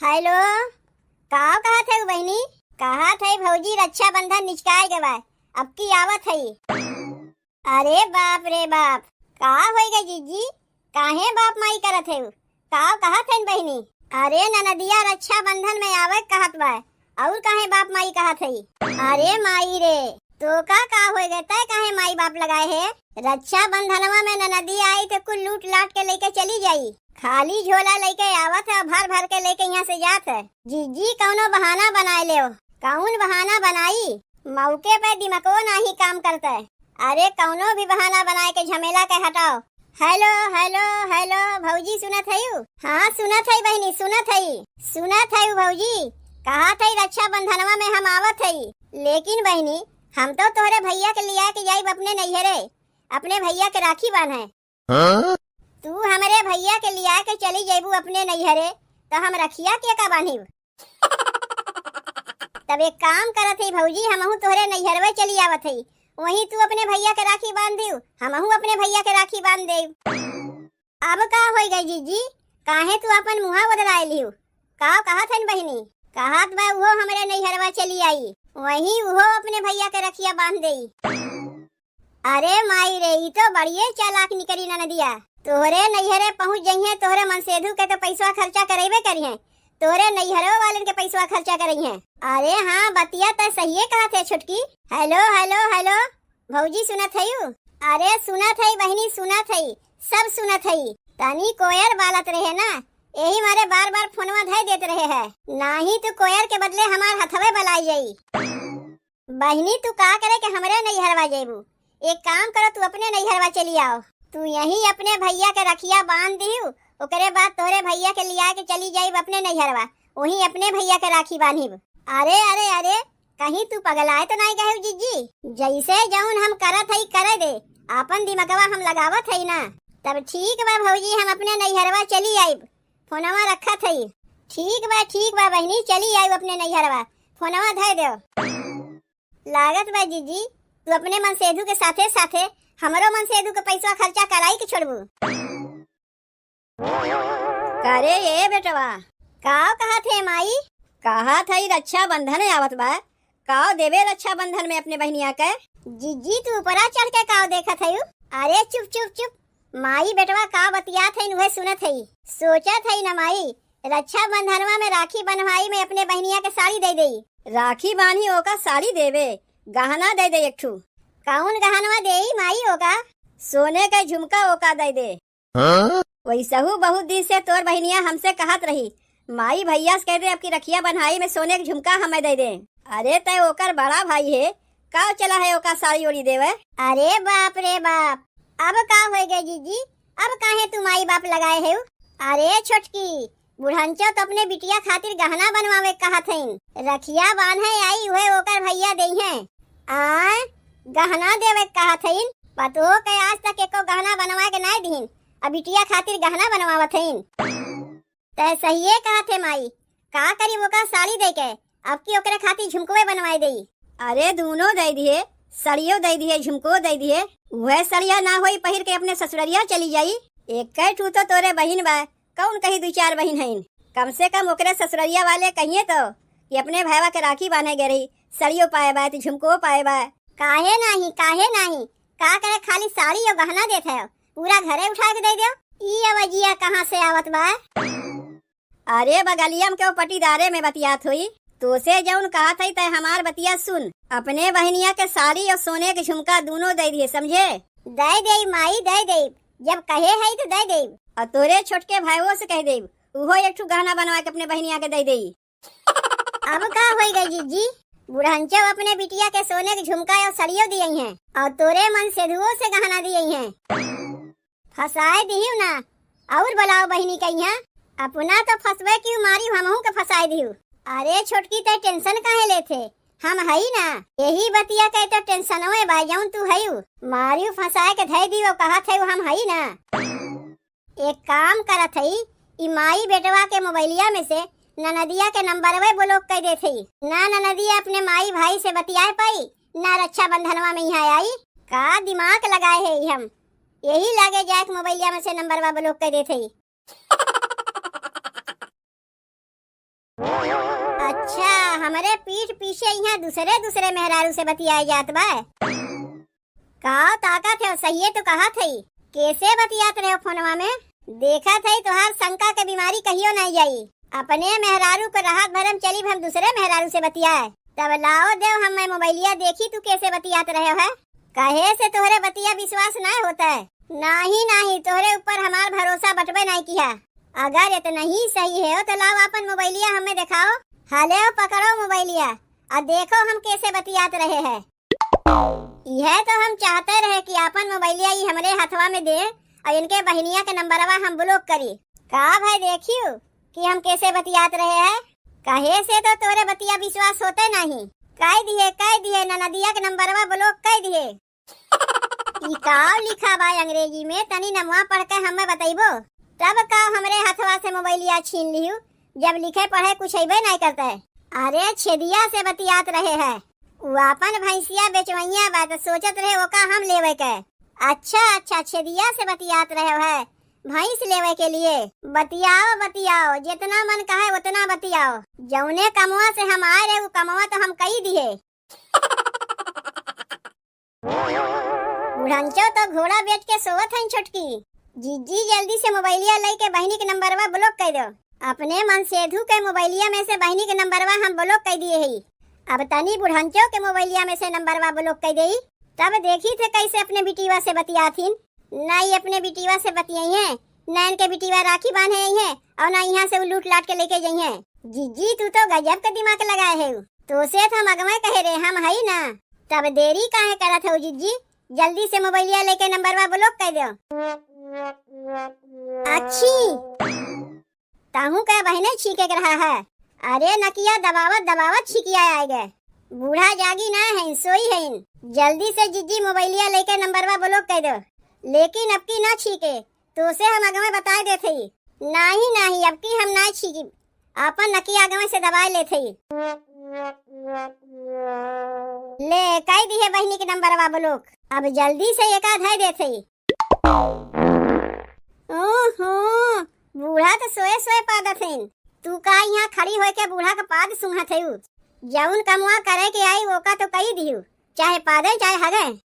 हेलो, का कहत हऊ बहिनी? कहत हई भौजी रक्षाबंधन निचकाए गवा, अब की आवत हई। अरे बाप रे बाप, का होइ गए जिज्जी? काहे बाप माई करत हऊ? का कहत हईन बहिनी? अरे ननदिया रक्षाबंधन में आवे कहत बा, और काहे बाप माई कहत हई? अरे माई रे, तोका का होइ गए, तय काहे माई बाप लगाए है? रक्षाबंधनवा में ननदिया आई तो कुल लूट लाट के लेके चली जाई। खाली झोला लेके आवत है, भर भर के लेके यहाँ से जात है। जिज्जी कौनो बहाना बनाए लेव। कौन बहाना बनाई? मौके पे दिमागो नाही काम करता है। अरे कौनो भी बहाना बनाए के झमेला के हटाओ। हेलो, हेलो, हेलो, भौजी सुनत हयू? हाँ सुनत हई बहिनी, सुनत हई, सुनत हई भौजी। कहत हई रक्षाबंधनवा में हम आवत हई, लेकिन बहिनी हम तो तोहरे भैया के लिया के जाइब अपने नैहरे, अपने भैया के राखी बांधे। हाँ? तू हमरे भैया के लिया के चली जइबू अपने नैहरे, तो हम रखिया के का बांधिब? तब एक काम करत हई भौजी, हमहू तोहरे नैहरवे चली आवत हई, वहीं तू अपने भैया के राखी बांध दियो, हमहू अपने भैया के राखी बांध देब। अब का होई गई जीजी, काहे तू अपन मुँहा बदलाए लियो? का कहत हन बहिनी? कहत बा उहो हमरे नैहरवा चली आई, वहीं उहो अपने भैया के रखिया बांध देई। अरे माई रे, ई तो बड़िए चालाक निकरी ननदिया। तोहरे नैहरे पहुँच जइहें, तोहरे मनसेधु के तो पैसवा खर्चा करइबे करिहें, तोहरे नैहरो वालन के पैसवा खर्चा करइहें। अरे हाँ, बतिया त सहिए कहत है छोटकी। हेलो, हेलो, हेलो, भौजी सुनत हयू? अरे सुनत हई बहिनी, सुनत हई, सब सुनत हई। तनी कोयर बालत रहे ना, एही मारे बार बार फोनवा धइ देत रहे है, नाही तू कोयर के बदले हमार हथवे बलाई जाई। बहिनी, तू का करे के हमरे नैहरवा जइबू? एक काम करो, तू अपने नैहरवा चली आओ। तू यहीं अपने भैया के रखिया बांध दिहू, ओकरे बाद तोहरे भैया के लिया के चली जाइब अपने नैहरवा, वहीं अपने भैया के राखी बांधिब। अरे, अरे, अरे, कहीं तू पगलाए तो नाई गए जीजी? जैसे जौन हम करत हई करे दे, आपन दिमगवा हम लगावत हई ना। तब ठीक बा भौजी, हम अपने नैहरवा चली आइब, फोनवा रखत हई। ठीक बा, ठीक बा बहिनी, चली आइब अपने नैहरवा, फोनवा धइ देव। लागत बा जीजी, तू अपने मनसेधु के साथे साथे हमरो मनसेधु के पैसवा खर्चा कराई के छोड़बू। करे ए बेटवा, का कहत है माई? कहत है रक्षाबंधन आवत बा, काव देबे रक्षाबंधन में अपने बहिनिया के? जीजी, तू ऊपरा चढ़ के काव देखत हयू? अरे चुप, चुप, चुप। माई बेटवा का बतियात हईन, उहे सुनत हई। सोचत हई न माई, रक्षाबंधनवा में राखी बंधवाई में अपने बहिनिया के साड़ी दे देई। राखी बांधी ओका साड़ी देबे, गहना दे दे एक ठू। कौन गहनवा देई माई ओका? सोने के झुमका ओका दे दे। हाँ? वैसहू बहुत दिन से तोर बहिनिया हमसे कहत रही, माई भैया से कह दे, अब की रखिया बन्हाई में सोने के झुमका हमें दे दे। अरे तय ओकर बड़ा भाई है, का चला है ओका साड़ी ओड़ी देवे? अरे बाप रे बाप, अब का होय गए जीजी, अब काहे तू माई बाप लगाए है? अरे छोटकी, बुढ़ंचो तो अपने बिटिया खातिर गहना बनवावे कहत हईन, रखिया बांधे आई उहे ओकर भैया देइहें। आय, गहना देवे कहत हईन, पतोह के आज तक एको गहना बनवा के नाय दीन, अब बिटिया खातिर गहना बनवावत हईन। तै सहिए कहत है माई, का करी ओका साड़ी दे के, अब की ओकरे खातिर झुमकवे बनवाए देई। अरे दूनो दे दिए, सड़ियो दे दिए, झुमको दे दिए, उहे सड़िया ना होई पहिर के अपने ससुररिया चली जाई। एक ठू तो तोरे बहिन बा, कौन कही दुई चार बहिन हईन, कम से कम ओकरे ससुररिया वाले कहिए तो कि अपने भैवा के राखी बांधे गए रही, सड़ियो पाए बा, तो झुमको पाए बा। काहे नाही, काहे नाही, का करे खाली साड़ी और गहना देत है, पूरा घरे उठा के दे दो। ई अवजिया कहाँ से आवत बा? अरे बगलिया में केहू पटीदारे में बतियात होई, तोसे जौन कहत हई तै हमार बतिया सुन, अपने बहिनिया के साड़ी और सोने के झुमका दूनो दे दिए, समझे? दे देई माई, दे देई, जब कहे हई तो दे देई। और तोरे छोटके भाईवो से कह देई, उहो एक ठू गहना बनवा के अपने बहिनिया के दे देई। अब का होई गई जीजी, बुढ़ंचो अपने बिटिया के सोने के झुमका और सड़ियो दिए हैं और तोरे मनसेधुओ से गहना दिए हैं। फंसाए दिहियो ना, और बुलाओ बहिनी के यहाँ। अपना तो फंसबे की मारी, हमहू के फंसाए दिहियो। अरे छोटकी, तै tension काहे लेत है? हम हई ना, यही बतिया के तो tension में बा, जौन तू हयू। मारियो फंसाए के धै दियो, कहत है हम हई ना। एक काम करत हई, ई माई बेटवा के मोबाइलिया में से ननदिया के नंबरवे block कर देत हई। ना ननदिया अपने माई भाई से बतियाए पाई, ना रक्षाबंधनवा में यहाँ आई। का दिमाग लगाए है ई हम? यही लागे जाए के मोबाइलिया में से नंबरवा block कर देत हई। अच्छा, हमरे पीठ पीछे यहाँ दूसरे दूसरे मेहरारू से बतियाए जात बा। का ताकत है, सहिए तो कहत हई। कैसे बतियात रहे फोनवा में? देखत हई तोहार शंका के बीमारी कहियो नहीं जाई। अपने मेहरारू को राहत भरम चली हम दूसरे मेहरारू से बतियाए। तब लाओ देव हम मैं मोबाइलिया देखी तू कैसे बतियात रहे है। कहे से तोहरे बतिया विश्वास नहीं होता है। नाही, नाही, तोहरे ऊपर हमार भरोसा बटबे नहीं किया। अगर इतना ही सही है तो लाओ अपन मोबाइलिया हमें दिखाओ। हले पकड़ो मोबाइलिया, आ देखो हम कैसे बतियात रहे हैं। यह तो हम चाहते रहे कि अपन मोबाइलिया ई हमरे हथवा में दे और इनके बहिनिया के नंबरवा हम block करी। का भाई देखियो कि हम कैसे बतियात रहे हैं? कहे से तो तोरे बतिया विश्वास होते नहीं। कह दिए, कह दिए, ननदिया के नंबरवा block कह दिए। ई का लिखा बा अंग्रेजी में? तनी नमवा पढ़ के हमें बतइबो? तब का हमरे हथवा से मोबाइलिया छीन लिहू, जब लिखे पढ़े कुछ अइबे नहीं करते। अरे, छेदिया से बतियात रहे है। उ आपन भैंसिया बेचवइया बा, त सोचत रहे ओका हम लेवे के। अच्छा, अच्छा, छेदिया से बतियात रहे है, भैंस लेवे के लिए। बतियाओ, बतियाओ, जितना मन कहे उतना बतियाओ। जौने कमवा से हम आए रहे, उ कमवा तो हम कई दिए। बुढ़ंचो तो घोड़ा बेच के सोवत हईन छोटकी। जिज्जी, जल्दी से मोबाइलिया लइके बहिनी के नंबरवा block कइ दो। अपने मनसेधू के मोबाइलिया में से बहिनी के नंबरवा हम block कइ दिए हई। अब तनी बुढ़ंचो के मोबाइलिया में से नंबरवा block कइ देई, तब देखी थे कैसे अपने बिटिवा से बतियाथिन। ना ई अपने बिटिवा से बतियाइहें, ना इनके बिटिवा राखी बांधे अइहें, और ना यहाँ से उ लूट लाट के लेके जइहें। जिज्जी, तू तो गजब के दिमाग लगाए है। तोसे तो हम अगवे कहे रहे, हम हई ना। तब देरी काहे करत हो जिज्जी? जल्दी से मोबाइलिया लेके नंबरवा block कइ दो। अच्छी, तहूँ का बहिने छींके के रहा है। अरे नकिया दबावत दबावत छींकिया आए गए। बूढ़ा जागी ना है, सोई है। जल्दी से जिज्जी मोबाइलिया लेके नंबरवा block कइ दो। लेकिन अब की ना छींके, तोसे हम अगवे बताए देत हई। नाही, नाही, अब की हम ना छींकी। आपन नकिया अगवे से दबाए लेत हई। ले, कइ दिहे बहिनी के नंबरवा block। अब जल्दी से एका धइ देत हई। ओहो, बूढ़ा तो सोए सोए पादत हईन। तू का यहाँ खड़ी होके बूढ़ा का पाद सूंघत हऊ? जौन कमवा करे के आई, ओका तो कई दिहू, चाहे पादे, चाहे हगे।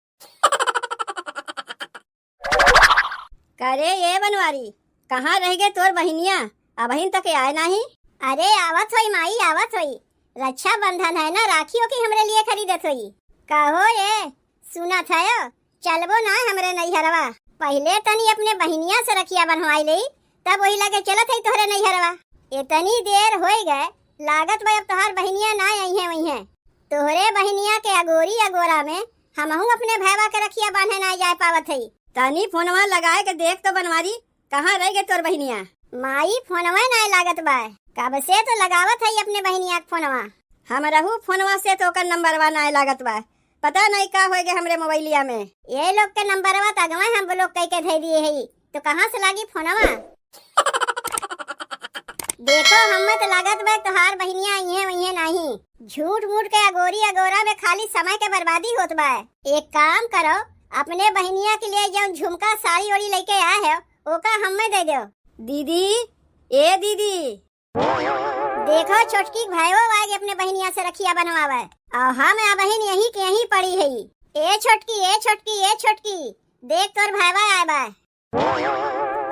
करे ए बनवारी, कहाँ रह गए तोर बहिनिया? अबहिन तक आए नाही। अरे आवत होई माई, आवत होई। रक्षाबंधन है ना, राखी ओकी हमरे लिए खरीदत होई। कहो ए, सुनत हयो, चलबो ना हमरे नैहरवा? पहिले तनी अपने बहिनिया से रखिया बंधवाई लेई, तब वही लगे चलत हई तोहरे नैहरवा। इतनी देर होई गए, लागत बा अब तोहार बहिनिया ना अइहें वइहें। तोहरे बहिनिया के अगोरी अगोरा में हमहू अपने भैवा के रखिया बांधे ना जाए पावत हई। तनी फोनवा लगाए के देख तो बनवारी, कहाँ रह गए तोर बहिनिया? माई, फोनवा नाय लागत बा। कब से तो लगावत हई अपने बहिनिया के फोनवा। हमरहू फोनवा से तो ओकर नंबरवा नाय लागत बा। पता नहीं का होय गए हमरे मोबाइलिया में। ये लोग के नंबरवा तो अगवा हम block कई के धई दिए हई, तो कहाँ से लागी फोनवा? देखो, हमें तो लागत बा तोहार बहिनिया इहे वइहे नाही। झूठ मूठ के अगोरी अगोरा में खाली समय के बर्बादी होत बा। एक काम करो, अपने बहिनिया के लिए जौन झुमका साड़ी ओड़ी लेके आए हो, ओका हमें दे दो। दीदी, ए दीदी। देखो छोटकी, भाईओ आगे अपने बहिनिया से रखिया बनवावे। और हम आ बहिन यहीं के यहीं पड़ी है। ए छोटकी, ए छोटकी, ए छोटकी, देख तोर भाईवा आए बा।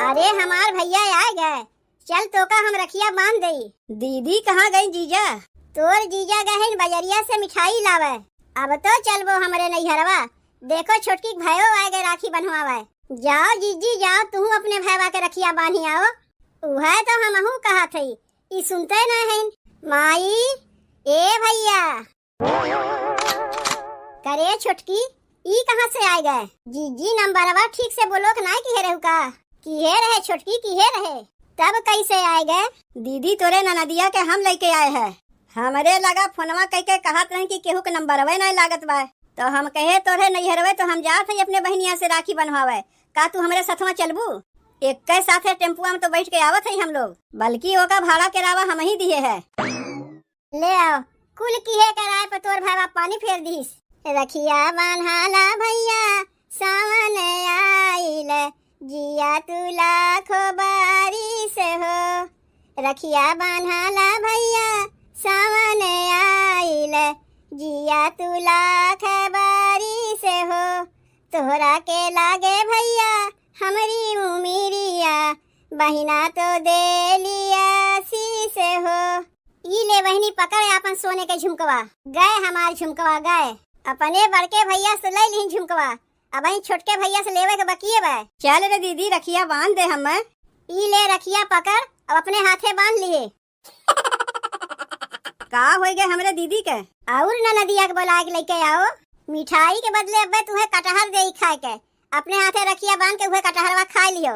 अरे हमार भैया आए गए, चल तोका हम रखिया बांध देई। दीदी कहाँ गई जीजा? तोर जीजा गए हैं बजरिया से मिठाई लावे। अब तो चलबो हमरे नैहरवा। देखो छोटकी के भाईओ आए गए राखी बंधवावे। जाओ जीजी जाओ, तू अपने भाईवा के रखिया बांधी आओ। उहे तो हमहू कहत हई, ई सुनते ना हईन। माई, ए भैया। करे छोटकी, ई कहाँ से आए गए? जीजी नंबरवा ठीक से block ना किहे रहू का? किहे रहे छोटकी, किहे रहे? तब कैसे आए गए? दीदी तोरे ननदिया के हम लेके आए हैं। हमरे लगा फोनवा कई के कहत रहे कि केहू के नंबरवे ना लागत बा। तो हम कहे तोरे नैहरवे तो हम जात हई अपने बहिनिया से राखी बंधवावे। का तू हमरे सथवा चलबू? एक्के साथे टेम्पुआ में तो बैठ के आवत हई हम लोग, बल्कि ओका भाड़ा के रावा हम ही दिए है। ले आओ, कुल किहे कराए पर तोर भाईवा पानी फेर दिस। रखिया बान्हाला भैया, सावन आइल, जिया तू लाखो बारिश हो। रखिया बान्हाला भैया, सावन आइल, जिया तू लाख बारिश हो। तोहरा के लागे भैया, हमरी उमिरिया, बहिना तो देली आशीष हो। ई ले बहिनी, पकड़ आपन सोने के झुमकवा। गए हमार झुमकवा, गए। अपने बड़के भैया से ले लिहिन झुमकवा, अबहीं छोटके भैया से लेवे के बकिए बा। चल रे दीदी, रखिया बांध दे हमें। ई ले रखिया पकड़, अब अपने हाथे बांध लिए। का होई गए हमरे दीदी के? और ननदिया के बोला के लेके आओ, मिठाई के बदले अब्बे तुहे कटहर देई खाए के। अपने हाथे रखिया बांध के उहे कटहरवा खाए लियो।